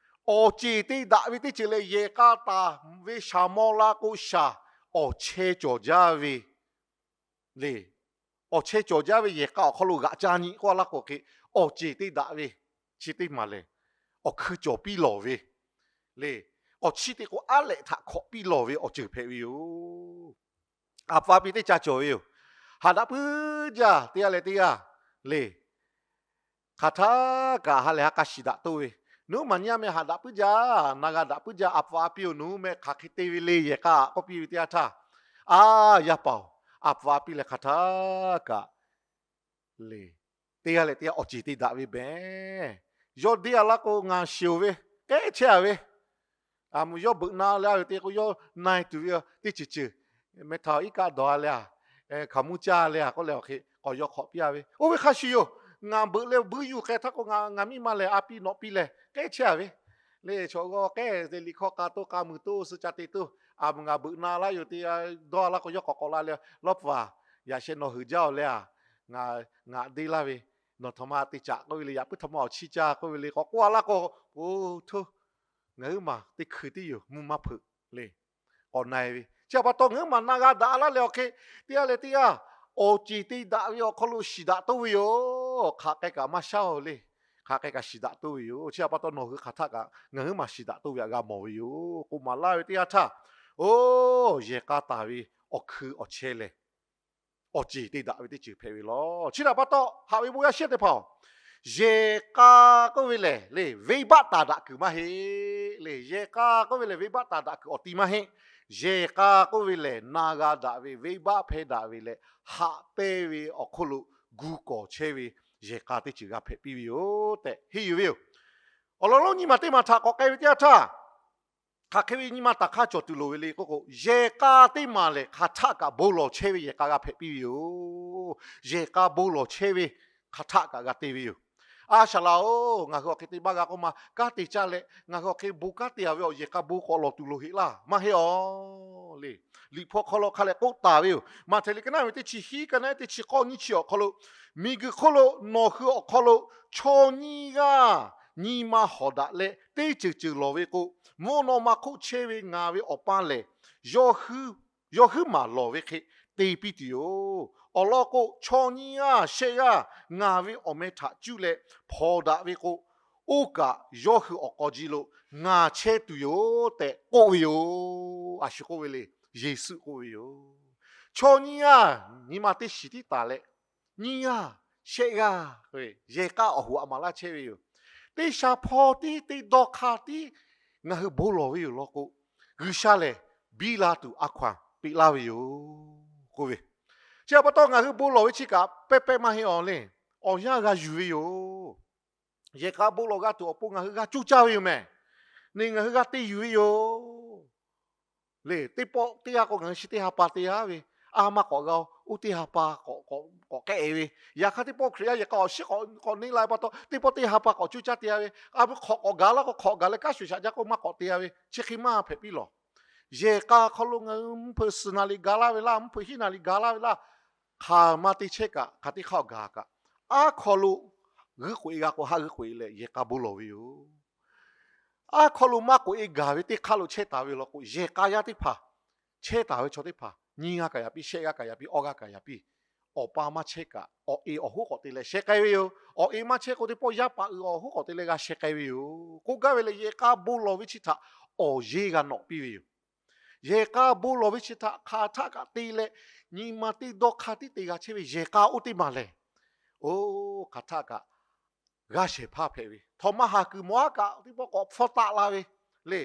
Awˬ ceˬ te daꞈ ve teˇ ceuˬ lehˬ, yehˬ k'a taˍ ve shaˍ maw la k'o shaˍ, awˬ chehˇ cawˬ jaˇ ve le. Awˬ chehˇ cawˬ jaˇ ve yehˬ k'a awˬ hk'aw lo g'aꞈ ca nyi k'oˆ a laˇ k'o hk'e, awˬ ceˬ te daꞈ ve chi teˇ maˬ lehˬ, awˬ hkui cawˬ piˇ lawˬ ve le. Awˬ chiˇ te k'o aˉ lehꞈ htaꞈ hkawꞈ piˇ lawˬ ve awˬ ceuˬ hpehꞈ ve yoˬ. A pa a pi teˇ ca cawˬ ve yoˬ. Haꞈ daꞈ puiˉ jaˇ teˇ g'aˇ leh teˇ g'aˇ le. Hk'aˬ htaˇ kaꞈ ha lehˬ ha k'a shiˍ daꞈ toˇ ve, nawˬ hui maˬ nyi a meh, haꞈ daꞈ puiˉ jaˇ, na g'a daꞈ puiˉ jaˇ, a pa a pi-oˬ, nawˬ hui meh hk'aˬ hk'e te ve le yehˬ k'a k'oˆ piˇ ve teˇ yanˇ htaˇ, a, yaˇ paˍ-oˬ, a pa a pi lehˬ hk'aˬ htaˇ kaꞈ le, teˇ g'aˇ leh teˇ g'aˇ awˬ ceˬ te daꞈ ve behˬ. Yawˇ deˇ a laˇ k'o ngaˬ shiˍ-oˬ ve, k'ehˉ chehˇ a ve, a, yawˇ beuꞈ na leh a ve te k'o yawˇ na e tuˬ ve teˇ ceuˬ ceuˬ, meh htaꞈ iˉ kaˆ dawˬ a leh a, hkaoˍ monˇ caˇ leh a k'oˆ leh awˬ hk'e k'awꞈ yaw hk'awꞈ piˇ a ve. Oˇ ve hk'a shuˍ yoˬ. Ngaˬ beuꞈ leh buiˇ yuˬ k'ai htaˇ k'o ngaˬ miˇ ma lehˬ a pi nawꞈ pi lehˬ k'ehˉ chehˇ a ve le. Chaw g'aw k'ehˉ te liꞈ hkawˇ k'a toˇ k'a muiˬ toˇ suh ca te toˇ. A, ngaˬ beuꞈ na laˇ yoˬ te dawˇ a laˇ k'o yawˇ k'awꞈ k'awꞈ la leh, Lawˇ paˍ, yaꞈ sheh nawˬ heuˬ jaˇ-oˬ leh a, ngaˬ deˇ laˇ ve, nawˬ htaꞈ ma te caꞈ k'oˆ ve le, yaꞈ puiˉ htaꞈ ma awˬ chiˇ caˇ k'oˆ ve le k'awꞈ k'oˆ a laˇ k'o, oˇ htoˇ, ngaˬ huiˉ maˬ teˇ hkui tiˉ yoˬ, mvuhˇ maˇ hpeuꞈ le. K'awꞈ na e ve chi htaꞈ pa taw ngaˬ huiˉ maˬ na g'a daꞈ laˇ leh awˬ hk'e, teˇ g'aˇ leh teˇ g'aˇ awˬ ceˬ te daꞈ ve awˬ hk'aw lo shiˍ daꞈ toˇ ve yoˬ. Hk'aˬ k'ai kaꞈ maˇ shaˉ-oˬ le. Hk'aˬ k'ai kaꞈ shiˍ daꞈ toˇ ve yoˬ. Chi htaꞈ pa taw nawˬ hui hk'aˬ htaˇ kaꞈ ngaˬ huiˉ maˬ shiˍ daꞈ toˇ ve htaꞈ g'a mawˬ ve yoˬ k'o maˍ laˇ ve teˇ yanˇ htaˇ, oˇ, yehˬ k'a taˍ ve awˬ hkui awˬ chehˇ lehˬ, awˬ ceˬ te daꞈ ve teˇ ceuˬ hpehꞈ ve law. Chi htaꞈ pa taw haꞈ ve bon yaˇ shiˉ teˇ hpaˍ-oˬ, yehˬ k'a k'oˆ ve lehˬ le, venˇbaˆ taˍ daꞈ kuiˬ maˇ heˆ le. Yehˬ k'a k'oˆ ve lehˬ venˇbaˆ taˍ daꞈ kuiˬ awˬ ti maˇ heˆ. Yehˬ k'a k'oˆ ve lehˬ na g'a daꞈ ve, venˇbaˆ hpehˇ daꞈ ve leh haꞈ pehnˇ ve awˬ hk'oˆ lo gu kawˍ chehˇ ve yehˬ k'a teˇ ceuˬ g'a hpehꞈ piˇ ve yoˬ tehꞈ henˇ yuˬ ve yoˬ. Awˬ lawn lonˉ nyi ma teˇ maˬ htaꞈ k'awꞈ k'ai ve teˇ yanˇ htaˇ, hk'aˬ hk'e ve nyi ma taˍ hk'aˇ cawˬ tuˬ loˍ ve le k'oˆ k'o, yehˬ k'a teˇ maˬ lehˬ hk'aˬ htaˆ kaꞈ bon lawˬ chehˇ ve yehˬ k'a g'a hpehꞈ piˇ ve yoˬ. Yehˬ k'a bon lawˬ chehˇ ve hk'aˬ htaˆ kaꞈ g'a te ve yoˬ. A shaˍ laꞈ-oˬ, ngaˬ hui awˬ hk'e te maˇ g'a k'oˆ ma, kanˉ te caˇ leh ngaˬ hui awˬ hk'e bon kanˉ te a ve awˬ yehˬ k'a bon k'awꞈ lawˬ tuˬ loˍ heˆ laˇ, maˇ heˆ awˬ le. Liꞈ hpu hk'aw lo hk'a leh k'oˆ taˍ ve yoˬ. Maꞈhtehˍ liꞈ ka naˉ ve teˇ chi hiˉ, ka naˉ teˇ chi k'awˇ nyiˇ chi awˬ hk'aw lo, miˬguiˬ hk'oˆ lo nawˬ hui awˬ hk'aw lo chaw nyiˇ g'aˇ nyi ma hawˍ daꞈ leh teˇ ceuˬ ceuˬ lawˬ ve k'o, mvuhˇ naw ma hk'oˆ chehˇ ve ngaˬ ve Awˬ pa lehˬ, yawˇ huiˉ maˬ lawˬ ve hk'e te piˇ tuˬ yoˬ. Awˬ lawn k'o, chaw nyiˇ g'aˇ shehˆ g'aˇ ngaˬ ve awˬ meh htaꞈ cuˇ leh hpawnˬ daꞈ ve k'o, oˇ kaꞈ yawˇ hui awˬ k'aw ji lo ngaˬ chehˇ tuˬ yoˬ tehꞈ k'oˆ ve yoˬ. A shu k'oˆ ve le. Yeˍsuˆ k'oˆ ve yoˬ. Chaw nyiˇ g'aˇ nyi ma teˇ shiˍ tiˉ taˍ leh, nyiˇ g'aˇ shehˆ g'aˇ yehˬ k'a awˬ hoꞈ aꞈ maˍ laˇ chehˇ ve yoˬ. Teˇ sha hpawˇ tiˉ, teˇ dawˇ hk'aˇ tiˉ ngaˬ hui bon lawˬ ve yoˬ law k'o, G'uiˬsha lehˬ biˇ la tuˬ a hkaw-anˬ peꞈ laˇ ve yoˬ k'oˆ ve. Chi htaꞈ pa taw ngaˬ hui bon lawˬ ve chi kaꞈ pehˇ pehˇ maˇ heˆ awˬ le. Awˬ yanˇ g'a yuˬ ve yoˬ. Yehˬ k'a bon lawˬ g'a tuˬ awˬ pon ngaˬ hui g'a coˇ caˇ ve yoˬ mehˬ. Neˇ ngaˬ hui g'a te yuˬ ve yoˬ. Le, teˇ pawˆ teˇ g'aˇ k'o ngaˬ hui chi teˇ ha pa te-a ve, a maˇ k'awꞈ g'a-o, oˇ teˇ ha pa k'awꞈ k'ehˆ ve. Yaꞈ hk'aˇ teˇ pawˆ Hkriꞈ yaˇ yehˬ k'a awˬ shiˉ k'awꞈ neˇ la pa taw, teˇ pawˆ teˇ ha pa k'awꞈ coˇ caˇ te-a ve. A ve hk'awꞈ k'awꞈ gaˬ laˇ k'o hk'awꞈ gaˬ leh kanˉ shuˍ shaꞈ jaˇ k'o maˇ k'awꞈ te-a ve, chi hk'e maˇ hpehꞈ piˇ lawˬ. Yehˬ k'a hk'aw lo ngaˬ hui mvuhˇ hpeuꞈ suhˍ naˍ riˍ gaˬ laˇ ve laˇ, mvuhˇ hpeuꞈ hiˉ naˍ riˍ gaˬ laˇ ve laˇ, hk'aˬ ma te chehˇ kaꞈ hk'aˬ teˇ hk'aˇ gaˬ kaꞈ, aˉ hk'aw lo g'uiˇ k'oꞈ-e g'a k'o haˆ g'uiˇ k'oꞈ-e leh yehˬ k'a bon lawˬ ve yoˬ. Aˉ hk'aw lo maˇ k'oꞈ-e gaˬ ve teˇ hk'aˇ lo chehˇ taˍ ve law k'o, yehˬ k'a yaˇ teˇ hpaˍ, chehˇ taˍ ve chaw teˇ hpaˍ nyiˇ g'aˇ kaꞈ yaꞈ piˇ, shehˆ g'aˇ kaꞈ yaꞈ piˇ, awˬ pa maˇ chehˇ kaꞈ awˬ e awˬ hoˉ k'awꞈ te leh sheh k'ai ve yoˬ. Awˬ e maˇ chehˇ k'o teˇ pawˆ yaˇ paˍ uiˍ awˬ hoˉ k'awꞈ te leh g'a sheh k'ai ve yoˬ. K'oˆ gaˇ ve lehˬ, yehˬ k'a bon lawˬ ve chi htaꞈ awˬ yeˇ g'a nawꞈ piˇ ve yoˬ. Yehˬ k'a bon lawˬ ve chi htaꞈ hk'aˬ htaˆ kaꞈ te leh, nyi ma teˇ dawˇ hk'aˇ tiˉ te g'a chehˇ ve yehˬ k'a oˇ teˇ maˬ lehˬ, oˇ hk'aˬ htaˆ kaꞈ g'aˇ shehˍ hpaˇ hpehꞈ ve, htawnˍ ma haˍ kuiˬ mawˬ haˉ kaꞈ teˇ pawˆ k'awꞈ hpfuhˇ taˆ la ve le.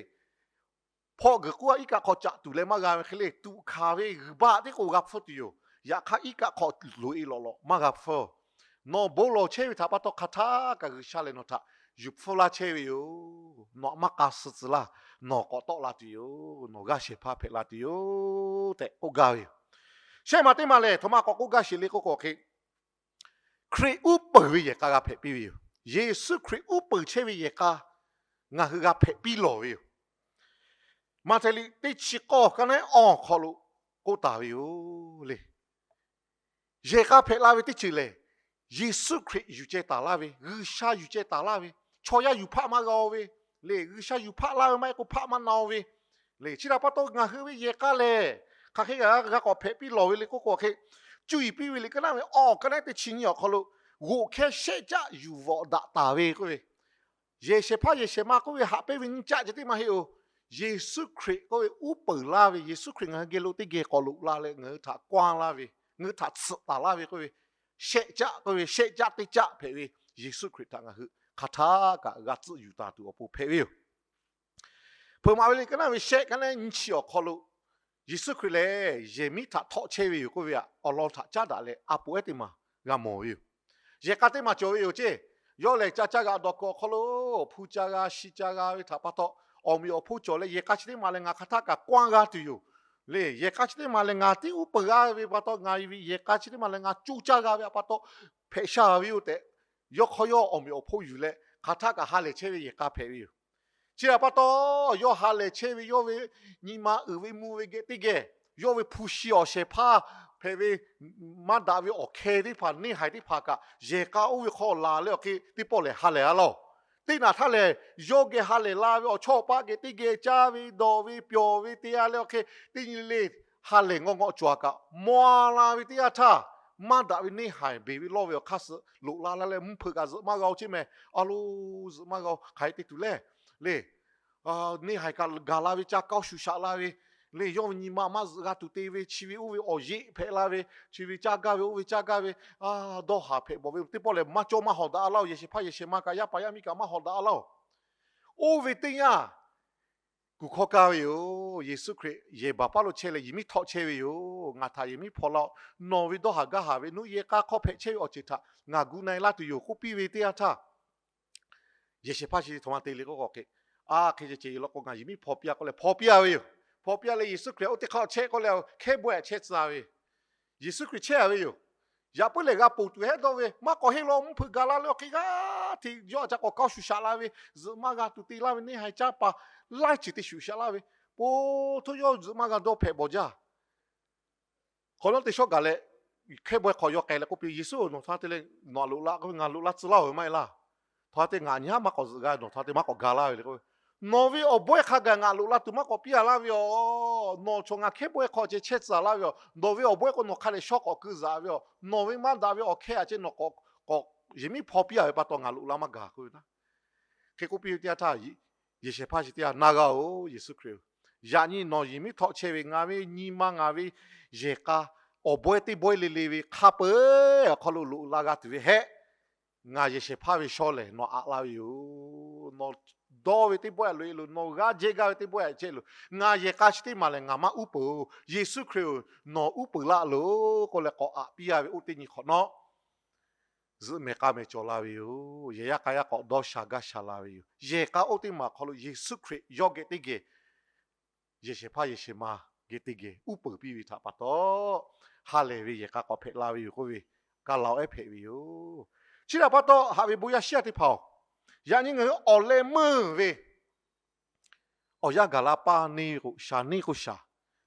Hpawˆ geuˬ k'oˆ a iˉ kaˆ hk'aw caꞈ tuˬ leh maˇ g'a ve hk'e le, tuꞈ hkanˍ ve g'uiˬ baˆ tiˉ k'o g'a hpfuhˇ tuˬ yoˬ. Yaꞈ hk'aˇ iˉ kaˆ hk'aw loꞈ-e lawꞈ lawꞈ maˇ g'a hpfuhˇ. Nawˬ bon lawˬ chehˇ ve htaꞈ pa taw hk'aˬ htaˆ kaꞈ G'uiˬsha lehˬ nawˬ htaꞈ yuˬ hpfuhˇ laˇ chehˇ ve yoˬ. Nawˬ aꞈ maˇ k'a suh tcuh laˇ, nawˬ k'awꞈ tawˆ la tuˬ yoˬ. Nawˬ g'aˇ shehˍ hpaˇ hpehꞈ la tuˬ yoˬ tehꞈ k'oˆ gaˇ ve yoˬ. Shehˆ maˬ teˇ maˬ lehˬ, htawnˍ ma k'awꞈ k'oˆ gaˇ sheˍ le k'oˆ k'o hk'e, Hkriꞈ uˉ peunˍ ve yehˬ k'a g'a hpehꞈ piˇ ve yoˬ. Yeˍsuˆ Hkriꞈ uˉ peunˍ chehˇ ve yehˬ k'a ngaˬ hui g'a hpehꞈ piˇ lawˬ ve yoˬ. Maꞈhtehˍ liꞈ teˇ chi k'awˇ ka naˉ awˬ hk'aw lo k'oˆ taˍ ve yoˬ le. Yehˬ k'a hpehꞈ la ve teˇ ceuˬ lehˬ, Yeˍsuˆ Hkriꞈ yuˬ ceh taˍ laˇ ve, G'uiˬsha yuˬ ceh taˍ laˇ ve, chaw yaˇ yuˬ hpaˆ maˇ g'a-o ve, le, G'uiˬsha yuˬ hpaˆ laˇ ve maˇ heˆ k'o hpaˆ maˇ na-o ve le. Chi htaꞈ pa taw ngaˬ hui ve yehˬ k'a lehˬ, hk'aˬ hk'e g'a g'a k'awꞈ hpehꞈ piˇ lawˬ ve le k'oˆ k'o hk'e, cuˇ yiˍ piˇ ve liꞈ ka naˆ ve awˬ ka naˆ teˇ chi nyiˇ awˬ hk'aw lo, g'oꞈ hkehˇ shehˆ caˆ yuˬ vawꞈ daꞈ taˍ ve k'oˆ ve, yehˬ shehˍ hpaˇ yehˬ shehˍ ma k'oˆ ve haꞈ pehnˇ ve nyiˇ caˆ ceh tiˉ maˇ heˆ-oˬ. Yeˍsuˆ Hkriꞈ k'oˆ ve uˉ peunˍ laˇ ve, Yeˍsuˆ Hkriꞈ ngaˬ hui geh lo teˇ geh k'awꞈ loꞈ la leh ngaˬ hui htaꞈ kawehˇ laˇ ve, ngaˬ hui htaꞈ tsuhꞈ taˍ laˇ ve k'oˆ ve, shehˆ caˆ k'oˆ ve, shehˆ caˆ teˇ caˆ hpehꞈ ve Yeˍsuˆ Hkriꞈ htaꞈ ngaˬ hui hk'aˬ htaˇ kaꞈ g'a tcuhˆ yuˬ taˍ tuˬ awˬ pon hpehꞈ ve yoˬ. Hpeuꞈ maˍ ve liꞈ ka naˆ ve shehˆ ka naˆ nyiˇ chi awˬ hk'aw lo, Yeˍsuˆ Hkriꞈ lehˬ yehˬ miˉ htaꞈ htawˆ chehˇ ve yoˬ k'oˆ ve, awˬ lawn htaꞈ caˉ daꞈ leh a poꞈ ehˉ teˇ maˬ g'a mawˬ ve yoˬ. Yehˬ k'a teˇ maˬ cawˬ ve yoˬ ceˇ. Yawˇ lehˬ ca caˇ g'a dawˬ kuiˬ awˬ hk'aw lo hpu ca g'a shi ca g'a ve htaꞈ pa taw, awˬ meꞈ awˬ hponˇ cawˬ leh yehˬ k'a chi teˇ maˬ lehˬ ngaˬ hk'aˬ htaˇ kaꞈ kawehˇ g'a tuˬ yoˬ le. Yehˬ k'a chi teˇ maˬ lehˬ ngaˬ tiˉ uˉ peunˍ g'a ve pa taw, ngaˬ ve yehˬ k'a chi teˇ maˬ lehˬ ngaˬ co caˇ g'a ve pa taw hpehꞈ sha ve yoˬ tehꞈ, yawˇ hk'aw yawˇ awˬ meꞈ awˬ hponˇ yuˬ leh hk'aˬ htaˇ kaꞈ ha lehˬ chehˇ ve yehˬ k'a hpehꞈ ve yoˬ. Chi htaꞈ pa taw, yawˇ ha lehˬ chehˇ ve yawˇ ve nyi ma uiˍ ve mvuh ve geh teˇ geh, yawˇ ve hpu shi awˬ shehˍ hpaˇ hpehꞈ ve maˇ daꞈ ve awˬ hkeh teˇ hpaˍ neˇ haiˬ teˇ hpaˍ kaꞈ yehˬ k'a oˇ ve hk'aw laˬ leh awˬ hk'e teˇ pawˆ lehˬ ha lehˬ a laˇ-oˬ. Teˇ naˬ htaˇ lehˬ yawˇ geh ha lehˬ la ve awˬ chawˇ awˬ paˆ geh teˇ geh caˇ ve dawˬ ve pyawˬ ve te a leh awˬ hk'e teˇ nyi le le ha lehˬ ngawˇ ngawˆ cawˬ a kaꞈ, maw la ve teˇ yanˇ htaˇ, maˇ daꞈ ve neˇ haiˬ beˬ ve lawˇ ve awˬ hk'aˇ suh loꞈ la laˇ leh mvuhˇ hpeuꞈ kaꞈ zuhꞈ maˇ g'a-o ceˇ meh. A lo, zuhꞈ maˇ g'a-o, hk'aˬ hk'e te tuˬ le le. Neˇ haiˬ kaꞈ gaˬ la ve ca kaˇ shuˍ shaꞈ la ve le, yawˇ ve nyi ma maˇ zuhꞈ g'a tuˬ te ve, chi ve oˇ ve awˬ yeˆ hpehꞈ la ve, chi ve caˇ gaˇ ve oˇ ve caˇ gaˇ ve, dawˇ haˍ hpehꞈ bawˬ ve teˇ pawˆ lehˬ maˇ cawˇ maˇ hawˍ daꞈ a laˇ-oˬ. Yehˬ shehˍ hpaˇ yehˬ shehˍ ma kaꞈ yaˇ paˍ yaˇ miˇ kaꞈ maˇ hawˍ daꞈ a laˇ-oˬ. Oˇ ve teˇ yanˇ, kuˬ hkawˇ kaˇ ve yoˬ. Yeˍsuˆ Hkriꞈ yehˬ baˬ paˇ lo chehˇ leh yehˬ miˉ htawˆ chehˇ ve yoˬ. Ngaˬ htaꞈ yehˬ miˉ hpaw laˇ-oˆ. Nawˬ ve dawˇ haˍ gaˇ haˍ ve nawˬ yehˬ k'a hk'aw hpehꞈ chehˇ ve awˬ ceuˬ htaꞈ ngaˬ gu na-e laˇ tuˬ yoˬ k'oˆ piˇ ve teˇ yanˇ htaˇ, yehˬ shehˍ hpaˇ chi htaꞈ ma te le k'oˆ k'o hk'e, a hk'e ceh ceh yoˬ law k'o ngaˬ yehˬ miˉ hpaw piˇ a k'oˆ leh hpaw piˇ a ve yoˬ. Hpaw piˇ a leh Yeˍsuˆ Hkriꞈ oˇ teˇ hk'aˇ chehˇ k'oˆ leh hkehˉ bawehˇ chehˇ tcuh a ve, Yeˍsuˆ Hkriꞈ chehˇ a ve yoˬ. Yaꞈ puiˉ lehˬ g'a ponˬ tuˬ hehˉ dawˇ ve, maˇ k'awꞈ henˇ law mvuhˇ hpeuꞈ gaˬ la leh awˬ hk'e g'aˇ hteꞈ yawˇ a ca k'awꞈ kaˇ shuˍ shaꞈ la ve, zuhꞈ maˇ g'a tuˬ te laˇ ve neˇ haiˬ caˇ paˍ laiˉ ceuˬ te shuˍ shaꞈ laˇ ve, po htoˇ yawˇ zuhꞈ maˇ g'a dawˇ hpehꞈ bawˬ jaˇ. Hk'awꞈ nawˉ teˇ shawˉ gaˬ leh, hkehˉ bawehˇ hk'aw yaw k'ai leh k'oˆ piˇ, Yeˍsuˆ-oˬ, nawˬ htaꞈ te leh nawˬ htaꞈ loꞈ la k'oˆ ve ngaˬ loꞈ la tcuh laˇ-oˬ ve maˇ heˆ laˇ. Nawˬ htaꞈ te ngaˬ nyi haˉ maˇ k'awꞈ zuhꞈ g'a, nawˬ htaꞈ te maˇ k'awꞈ ga laˇ ve le k'oˆ ve, nawˬ ve awˬ bawehˇ hk'a gaˬ ngaˬ loꞈ la tuˬ maˇ k'awꞈ piˇ a laˇ ve yoˬ. Nawˬ chaw ngaˬ hkehˉ bawehˇ hk'aw ceh chehˇ tcuh laˇ ve yoˬ. Nawˬ ve awˬ bawehˇ k'o nawˬ hk'a dehꞈ shawˉ k'awꞈ keu zaꞈ ve yoˬ. Nawˬ ve maˇ daꞈ ve awˬ hkehˇ a ceh nawˬ k'awꞈ, k'awꞈ yehˬ miˉ hpaw piˇ a ve pa taw ngaˬ loꞈ la maˇ gaˬ k'oˆ ve naˉ. Hk'e k'oˆ piˇ ve teˇ yanˇ htaˇ, yehˬ shehˍ hpaˇ chi teˇ yanˇ, Na g'a-oˬ, Yeˍsuˆ Hkriꞈ-oˬ, yaꞈ nyi nawˬ yehˬ miˉ htawˆ chehˇ ve ngaˬ ve nyi ma ngaˬ ve yehˬ k'a awˬ bawehˇ teˇ bawehˇ le le ve hk'a peu-eˬ awˬ hk'aw lo loꞈ la g'a tuˬ ve hehˆ. Ngaˬ yehˬ shehˍ hpaˇ ve shaw lehˬ nawˬ aꞈ la ve yoˬ. Nawˬ dawˇ ve teˇ bawehˇ a loꞈ e loˬ, nawˬ g'aˇ jehˇ gaˇ ve teˇ bawehˇ a chehˇ loˬ. Ngaˬ yehˬ k'a chi teˇ maˬ lehˬ ngaˬ maˇ uˉ peunˍ-oˬ. Yeˍsuˆ Hkriꞈ-oˬ, nawˬ uˉ peunˍ laˇ loˬ k'oˆ leh k'awꞈ aꞈ piˇ a ve oˇ teˇ nyi hk'awꞈ nawˉ, zuhꞈ mehˍ k'a mehˍ cawˬ la ve yoˬ. Yehˬ yaˇ k'a yaˇ k'awꞈ dawˇ sha gaˇ sha la ve yoˬ. Yehˬ k'a oˇ teˇ maˬ awˬ hk'aw lo Yeˍsuˆ Hkriꞈ yawˇ geh teˇ geh, yehˬ shehˍ hpaˇ yehˬ shehˍ ma geh teˇ geh uˉ peunˍ piˇ ve htaꞈ pa taw, ha lehˬ ve yehˬ k'a k'awꞈ hpehꞈ la ve yoˬ k'oˆ ve, ka laˬ-oˬ ehˉ hpehꞈ ve yoˬ. Chi htaꞈ pa taw, haꞈ ve bon yaˇ shiˉ yaˇ teˇ hpaˍ-oˬ, yaꞈ nyi ngaˬ hui awˬ leh meuˇ ve awˬ yanˇ gaˬ la paˇ neˇ k'o shaˍ, neˇ k'o shaˍ,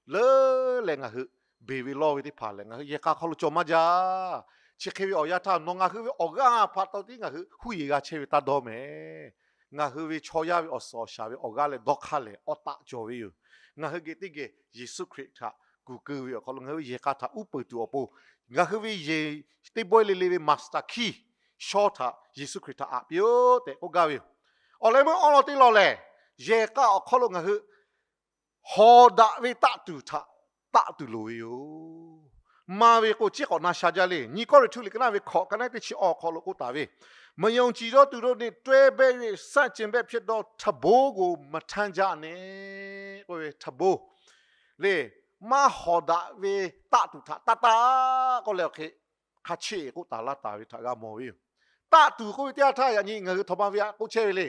leuˉ leh ngaˬ hui beˬ ve lawˇ ve teˇ hpaˍ lehˬ, ngaˬ hui yehˬ k'a hk'aw lo cawˬ maˇ jaˇ. Chi hk'e ve awˬ yanˇ htaˇ, nawˬ ngaˬ hui ve awˬ g'aˇ pa taw tiˉ ngaˬ hui huˉ yeˬ g'a chehˇ ve taˇ dawˇ mehˍ. Ngaˬ hui ve chaw yaˇ ve awˬ suhˍ awˬ shaˍ ve awˬ g'aˇ lehˬ dawˇ hk'aˇ lehˬ awˬ taˆ cawˬ ve yoˬ. Ngaˬ hui geh teˇ geh Yeˍsuˆ Hkriꞈ htaꞈ kuˬ keu ve awˬ hk'aw lo ngaˬ hui ve yehˬ k'a htaꞈ uˉ peunˍ tuˬ awˬ pon, ngaˬ hui ve yehˬ teˇ bawehˇ le le ve maˍ staˍ hkiˇ shaw htaꞈ Yeˍsuˆ Hkriꞈ htaꞈ aꞈ piˇ-oˆ tehꞈ k'oˆ gaˇ ve yoˬ. Awˬ leh meuˇ awˬ lawn te lawˬ lehˬ, yehˬ k'a awˬ hk'aw lo ngaˬ hui hawˍ daꞈ ve taˆ tuˬ htaꞈ taˆ tuˬ loˍ ve yoˬ. Maˇ ve k'o, ciˉ k'awꞈ na sha jaˇ le. Nyi Kawˇrenˍhtuˆ liꞈ ka naˆ ve hkawꞈ ka naˆ teˇ chi awˬ hk'aw lo k'oˆ taˍ ve, မယုံကြည်သောသူတို့နှင့် တွဲဘက်၍ ဆန့်ကျင်ဘက်ဖြစ်သော ထမ်းဘိုးကို မထမ်းကြနှင့် k'oˆ ve, ထမ်းဘိုး le, maˇ hawˍ daꞈ ve taˆ tuˬ htaꞈ taˆ taˆ k'oˆ leh awˬ hk'e hk'a cheˆ k'oˆ taˍ laˇ taˍ ve htaꞈ g'a mawˬ ve yoˬ. Taˆ tuˬ k'oˆ ve teˇ yanˇ htaˇ yaꞈ nyi ngaˬ hui htaꞈ ma ve htaꞈ k'oˆ chehˇ ve le.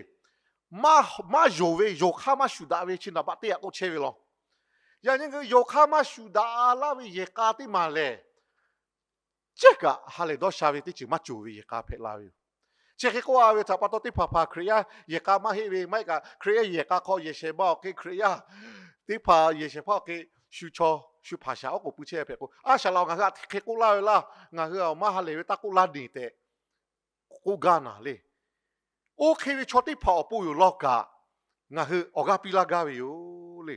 Maˇ, maˇ yonˍ ve, yonˍ hk'aˇ maˇ shuˍ daꞈ ve chi naˍ baˆ teˇ yaꞈ k'oˆ chehˇ ve law. Yaꞈ nyi ngaˬ hui yonˍ hk'aˇ maˇ shuˍ daꞈ laˇ ve yehˬ k'a teˇ maˬ lehˬ, ceˇ kaꞈ ha lehˬ dawˇ sha ve teˇ ceuˬ maˇ cawˬ ve yehˬ k'a hpehꞈ la ve yoˬ. Chi hk'e k'oˆ a ve htaꞈ pa taw, teˇ hpaˍ hpaˍ Hkriꞈ yaˇ yehˬ k'a maˇ heˆ ve, maˇ heˆ kaꞈ Hkriꞈ yaˇ yehˬ k'a hk'aw yehˬ shehˍ ma awˬ hk'e Hkriꞈ yaˇ teˇ hpaˍ yehˬ shehˍ hpaˇ awˬ hk'e shu chaw shu hpaˍ shaˍ oˉ k'oˍ pui chehˇ hpehꞈ k'o, a shaˍ laꞈ-oˬ, ngaˬ hui htaꞈ hk'e k'oˆ laˇ ve laˇ, ngaˬ hui maˇ ha lehˬ ve taˇ k'oˆ laˇ neˬ tehꞈ k'oˆ gaˇ naˍ le. Oˇ hk'e ve chaw teˇ hpaˍ awˬ pon yoˬ law kaꞈ, ngaˬ hui awˬ g'aˇ piˇ laˇ gaˇ ve yoˬ le.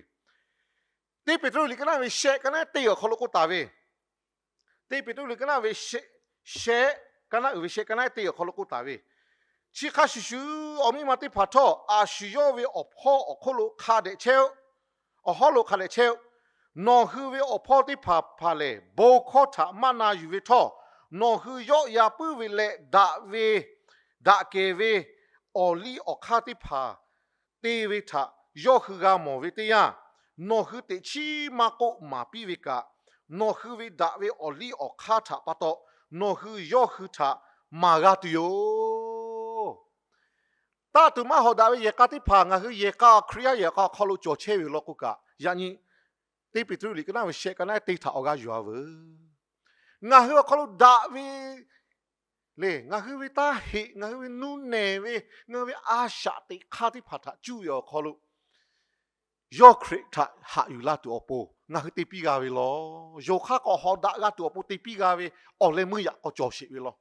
Teˇ Peˍtruˆ liꞈ ka naˆ ve shehˆ, ka naˆ teˇ awˬ hk'aw lo k'oˆ taˍ ve, Teˇ Peˍtruˆ liꞈ ka naˆ ve shehˆ, ka naˆ uiˍ ve shehˆ, ka naˆ teˇ awˬ hk'aw lo k'oˆ taˍ ve, chi hk'a shuˍ shuˍ awˬ miˇ ma teˇ hpaˍ htawˇ, a shu yawˇ ve awˬ hpawˇ awˬ hk'oˆ lo hk'a dehꞈ chehˇ-oˆ. Awˬ hawˉ lo hk'a dehꞈ chehˇ-oˆ. Nawˬ hui ve awˬ hpawˇ teˇ hpaˍ hpaˍ lehˬ, bon hkawˇ htaꞈ maˇ na yuˬ ve htawˇ, nawˬ hui yawˆ yan puiˉ ve leh daꞈ ve, daꞈ kehˬ ve awˬ liˇ awˬ hk'aˇ teˇ hpaˍ te ve htaꞈ yawˇ hui g'a mawˬ ve teˇ yanˇ, nawˬ hui teꞈ chiˉ maˇ k'oˆ maˍ piˇ ve kaꞈ, nawˬ hui ve daꞈ ve awˬ liˇ awˬ hk'aˇ htaꞈ pa taw nawˬ hui yawˇ hui htaꞈ maˍ g'a tuˬ yoˬ. Taˇ tuˬ maˇ hawˍ daꞈ ve yehˬ k'a teˇ hpaˍ ngaˬ hui yehˬ k'a, Hkriꞈ yaˇ yehˬ k'a awˬ hk'aw lo cawˬ chehˇ ve law k'o kaꞈ, yaꞈ nyi Teˇ Peˍtruˆ liꞈ ka naˆ ve shehˆ, ka naˆ teˇ htaꞈ awˬ g'aˇ yuˬ-a veuˬ. Ngaˬ hui awˬ hk'aw lo daꞈ ve le, ngaˬ hui ve taˇ heꞈ, ngaˬ hui ve nuˇ nehˬ ve, ngaˬ hui ve a shaꞈ teꞈ hk'aˇ teˇ hpaˍ htaꞈ cuˇ ve awˬ hk'aw lo, yawˇ Hkriꞈ htaꞈ haꞈ yuˬ la tuˬ awˬ pon ngaˬ hui te piˇ g'a ve law. Yonˍ hk'aˇ k'awꞈ hawˍ daꞈ g'a tuˬ awˬ pon te piˇ g'a ve awˬ leh meuˇ yaꞈ k'aw cawˬ sheˍ ve law.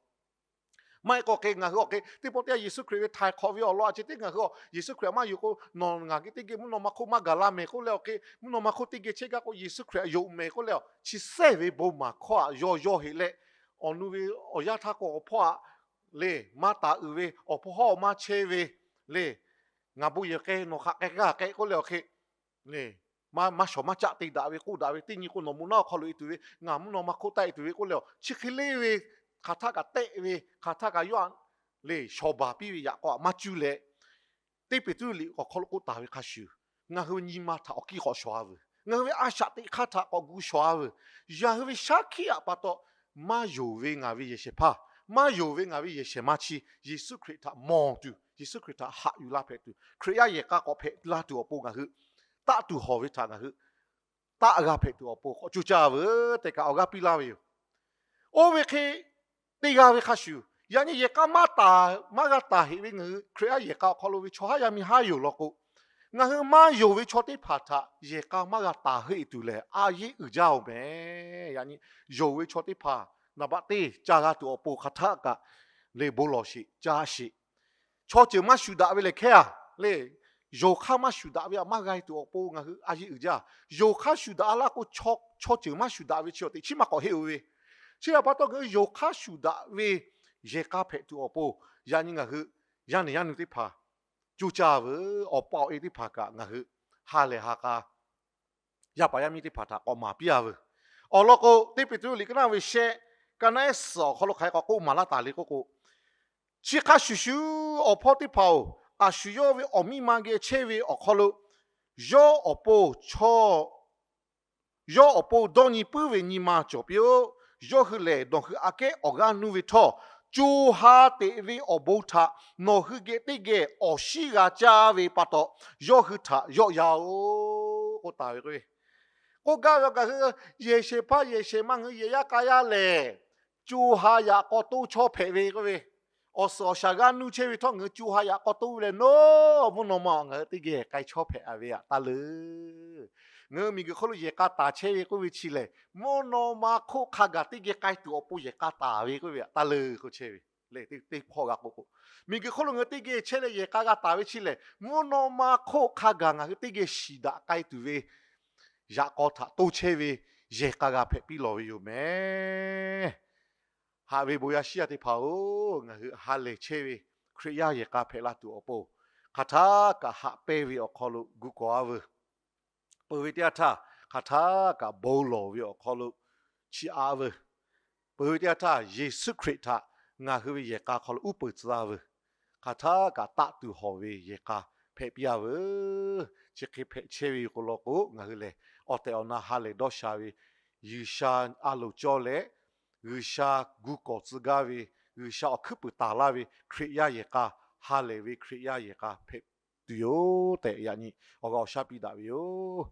Maˇ heˆ k'o hk'e ngaˬ hui awˬ hk'e teˇ pawˆ teˇ yanˇ Yeˍsuˆ Hkriꞈ ve htaiˍ hk'awꞈ ve awˬ lawn a ceh tiˉ ngaˬ hui a, Yeˍsuˆ Hkriꞈ maˇ yonˍ k'o, nawˬ ngaˬ geh teˇ geh mvuhˇ naw ma hk'oˆ maˇ gaˬ la mehˍ k'oˆ leh awˬ hk'e, mvuhˇ naw ma hk'oˆ teˇ geh chehˇ gaˇ k'o Yeˍsuˆ Hkriꞈ yonˍ mehˍ k'oˆ leh, chi sehˇ ve bon maˍ hkawˇ aꞈ yawˇ yawˇ heˆ leh, awˬ nu ve awˬ yaˇ htaˇ k'o awˬ hpawˇ aꞈ le, maˇ taˍ uiˍ ve, awˬ hpawˇ hawˉ maˇ chehˇ ve le, ngaˬ bon yehˬ k'ai nawˬ hk'aˬ k'ai g'aˇ k'ai k'oˆ leh awˬ hk'e le, maˇ shawˍ maˇ caˆ te daꞈ ve k'oˆ daꞈ ve, teˇ nyi k'o nawˬ moˍ naˆ awˬ hk'aw lo e tuˬ ve, ngaˬ mvuhˇ naw ma hk'oˆ taˆ e tuˬ ve k'oˆ leh, chi hk'e le ve, hk'aˬ htaˇ kaꞈ tehˆ ve, hk'aˬ htaˇ kaꞈ yawˇ aꞈ le shawˍ baˬ piˇ ve yaꞈ k'aw aꞈ maˇ cuˇ leh, Teˇ Peˍtruˆ liꞈ awˬ hk'aw lo k'oˆ taˍ ve hk'a shuˍ, ngaˬ hui ve nyi ma htaꞈ awˬ kiˇ k'awꞈ shawˍ-a veuˬ. Ngaˬ hui ve a shaꞈ teꞈ hk'aˇ htaꞈ k'awꞈ gu shawˍ-a veuˬ. Ngaˬ hui ve shaˉ hkiˆ aꞈ pa taw, maˇ yonˍ ve ngaˬ ve yehˬ shehˍ hpaˇ, maˇ yonˍ ve ngaˬ ve yehˬ shehˍ ma chi Yeˍsuˆ Hkriꞈ htaꞈ mawˬ tuˬ, Yeˍsuˆ Hkriꞈ htaꞈ haꞈ yuˬ la hpehꞈ tuˬ, Hkriꞈ yaˇ yehˬ k'a k'awꞈ hpehꞈ la tuˬ awˬ pon ngaˬ hui taˆ tuˬ hawˬ ve htaꞈ ngaˬ hui taˆ g'a hpehꞈ tuˬ awˬ pon k'awꞈ coˇ caˇ veuˬ tehꞈ kaꞈ awˬ g'aˇ piˇ laˇ ve yoˬ. Oˇ ve hk'e te g'a ve hk'a shuˍ, yaꞈ nyi yehˬ k'a maˇ taˍ, maˇ g'a taˍ heˆ ve ngaˬ hui Hkriꞈ yaˇ yehˬ k'a awˬ hk'aw lo ve chaw haˉ yaˇ miˇ haˉ yoˬ law k'o, ngaˬ hui maˇ yonˍ ve chaw teˇ hpaˍ htaꞈ yehˬ k'a maˇ g'a taˍ heˆ tuˬ lehˬ, a yeˇ uiˍ jaˇ-oˬ mehˍ. Yaꞈ nyi yonˍ ve chaw teˇ hpaˍ naˍ baꞈ teˇ ca g'a tuˬ awˬ pon hk'aˬ htaˇ kaꞈ le bon lawˬ sheˍ, ca sheˍ. Chaw ceuˬ maˇ shuˍ daꞈ ve lehˬ hkehˇ-a le. Yonˍ hk'aˇ maˇ shuˍ daꞈ ve aꞈ maˇ g'a tuˬ awˬ pon ngaˬ hui a yeˇ uiˍ jaˇ. Yonˍ hk'aˇ shuˍ daꞈ-a laˇ k'o, chaw ceuˬ maˇ shuˍ daꞈ ve chi awˬ teꞈ chiˉ maˇ k'awꞈ heˆ-oˬ ve. Chi htaꞈ pa taw ngaˬ hui yonˍ hk'aˇ shuˍ daꞈ ve yehˬ k'a hpehꞈ tuˬ awˬ pon, yaꞈ nyi ngaˬ hui yaˇ nehˬ yaˇ nu teˇ hpaˍ coˇ caˇ veuˬ. Awˬ pa awˬ e teˇ hpaˍ kaꞈ ngaˬ hui ha lehˬ ha k'a yaˇ paˍ yaˇ miˇ teˇ hpaˍ htaꞈ k'awꞈ maˍ piˇ-a veuˬ. Awˬ lawn k'o, Teˇ Peˍtruˆ liꞈ ka naˆ ve shehˆ, ka naˆ ehˉ suhˍ awˬ hk'aw lo hk'aˬ hk'e k'awꞈ k'oˆ maˍ laˇ taˍ le k'oˆ k'o, chi hk'a shuˍ shuˍ awˬ hpawˇ teˇ hpaˍ-oˬ, a shu yawˇ ve awˬ miˇ ma geh chehˇ ve awˬ hk'aw lo, yawˇ awˬ pon chaw yawˇ awˬ pon dawˇ nyi puiˉ ve nyi ma cawˬ piˇ-oˆ. Yawˇ hui lehˬ, nawˬ hui aꞈ kehˉ awˬ g'aˇ nuˇ ve htawˇ, co ha teꞈ ve awˬ bon htaꞈ nawˬ hui geh teˇ geh awˬ shiˉ g'a caˇ ve pa taw, yawˇ hui htaꞈ yawˆ yan-oˬ k'oˆ taˍ ve k'o, k'oˆ gaˇ ve ngaˬ hui yehˬ shehˍ hpaˇ yehˬ shehˍ ma ngaˬ hui yehˬ yaˇ k'a yaˇ lehˬ, co ha yaꞈ k'aw toˇ chawˇ hpehꞈ ve k'oˆ ve, awˬ suhˍ awˬ shaˍ g'aˇ nuˇ chehˇ ve htawˇ ngaˬ hui co ha yaꞈ k'aw toˇ ve leh nawˉ mvuhˇ naw ma ngaˬ hui teˇ geh k'ai chawˇ hpehꞈ-a ve aꞈ taˇ leuˬ. Ngaˬ hui miˬguiˬ hk'oˆ lo yehˬ k'a taˍ chehˇ ve k'oˆ ve chi lehˬ, mvuhˇ naw ma hk'oˆ hk'a gaˬ teˇ geh k'ai tuˬ awˬ pon yehˬ k'a taˍ ve k'oˆ ve aꞈ taˇ leuˬ k'oˆ chehˇ ve le. Teˇ hpawˇ g'a k'oˆ k'o, miˬguiˬ hk'oˆ lo ngaˬ hui teˇ geh chehˇ leh yehˬ k'a g'a taˍ ve chi lehˬ, mvuhˇ naw ma hk'oˆ hk'a gaˬ ngaˬ hui teˇ geh shiˍ daꞈ k'ai tuˬ ve yaꞈ k'aw htaꞈ toˇ chehˇ ve yehˬ k'a g'a hpehꞈ piˇ lawˬ ve yoˬ mehˍ. Haꞈ ve bon yaˇ shiˉ yaˇ teˇ hpaˍ-oˬ, ngaˬ hui ha lehˬ chehˇ ve Hkriꞈ yaˇ yehˬ k'a hpehꞈ la tuˬ awˬ pon, hk'aˬ htaˇ kaꞈ haꞈ pehnˇ ve awˬ hk'aw lo gu kawˍ-a veuˬ. Peuˬ ve teˇ yanˇ htaˇ, hk'aˬ htaˇ kaꞈ bon lawˬ ve awˬ hk'aw lo chiˇ aꞈ veuˬ. Peuˬ ve teˇ yanˇ htaˇ, Yeˍsuˆ Hkriꞈ htaꞈ ngaˬ hui ve yehˬ k'a hk'aw lo uˉ peunˍ tcuh-a veuˬ. Hk'aˬ htaˇ kaꞈ taˆ tuˬ hawˬ ve yehˬ k'a hpehꞈ piˇ-a veuˬ. Chi hk'e hpehꞈ chehˇ ve yoˬ k'o law k'o, ngaˬ hui lehˬ awˬ tehˬ awˬ na ha lehˬ dawˇ sha ve G'uiˬsha a loˍ cawˇ leh, G'uiˬsha gu kawˍ tcuh gaˇ ve, G'uiˬsha awˬ hkuiˉ puiˍ taˍ laˇ ve Hkriꞈ yaˇ yehˬ k'a, ha lehˬ ve Hkriꞈ yaˇ yehˬ k'a hpehꞈ tuˬ yoˬ tehꞈ yaꞈ nyi awˬ g'a awˬ shaˉ piˇ daꞈ ve yoˬ.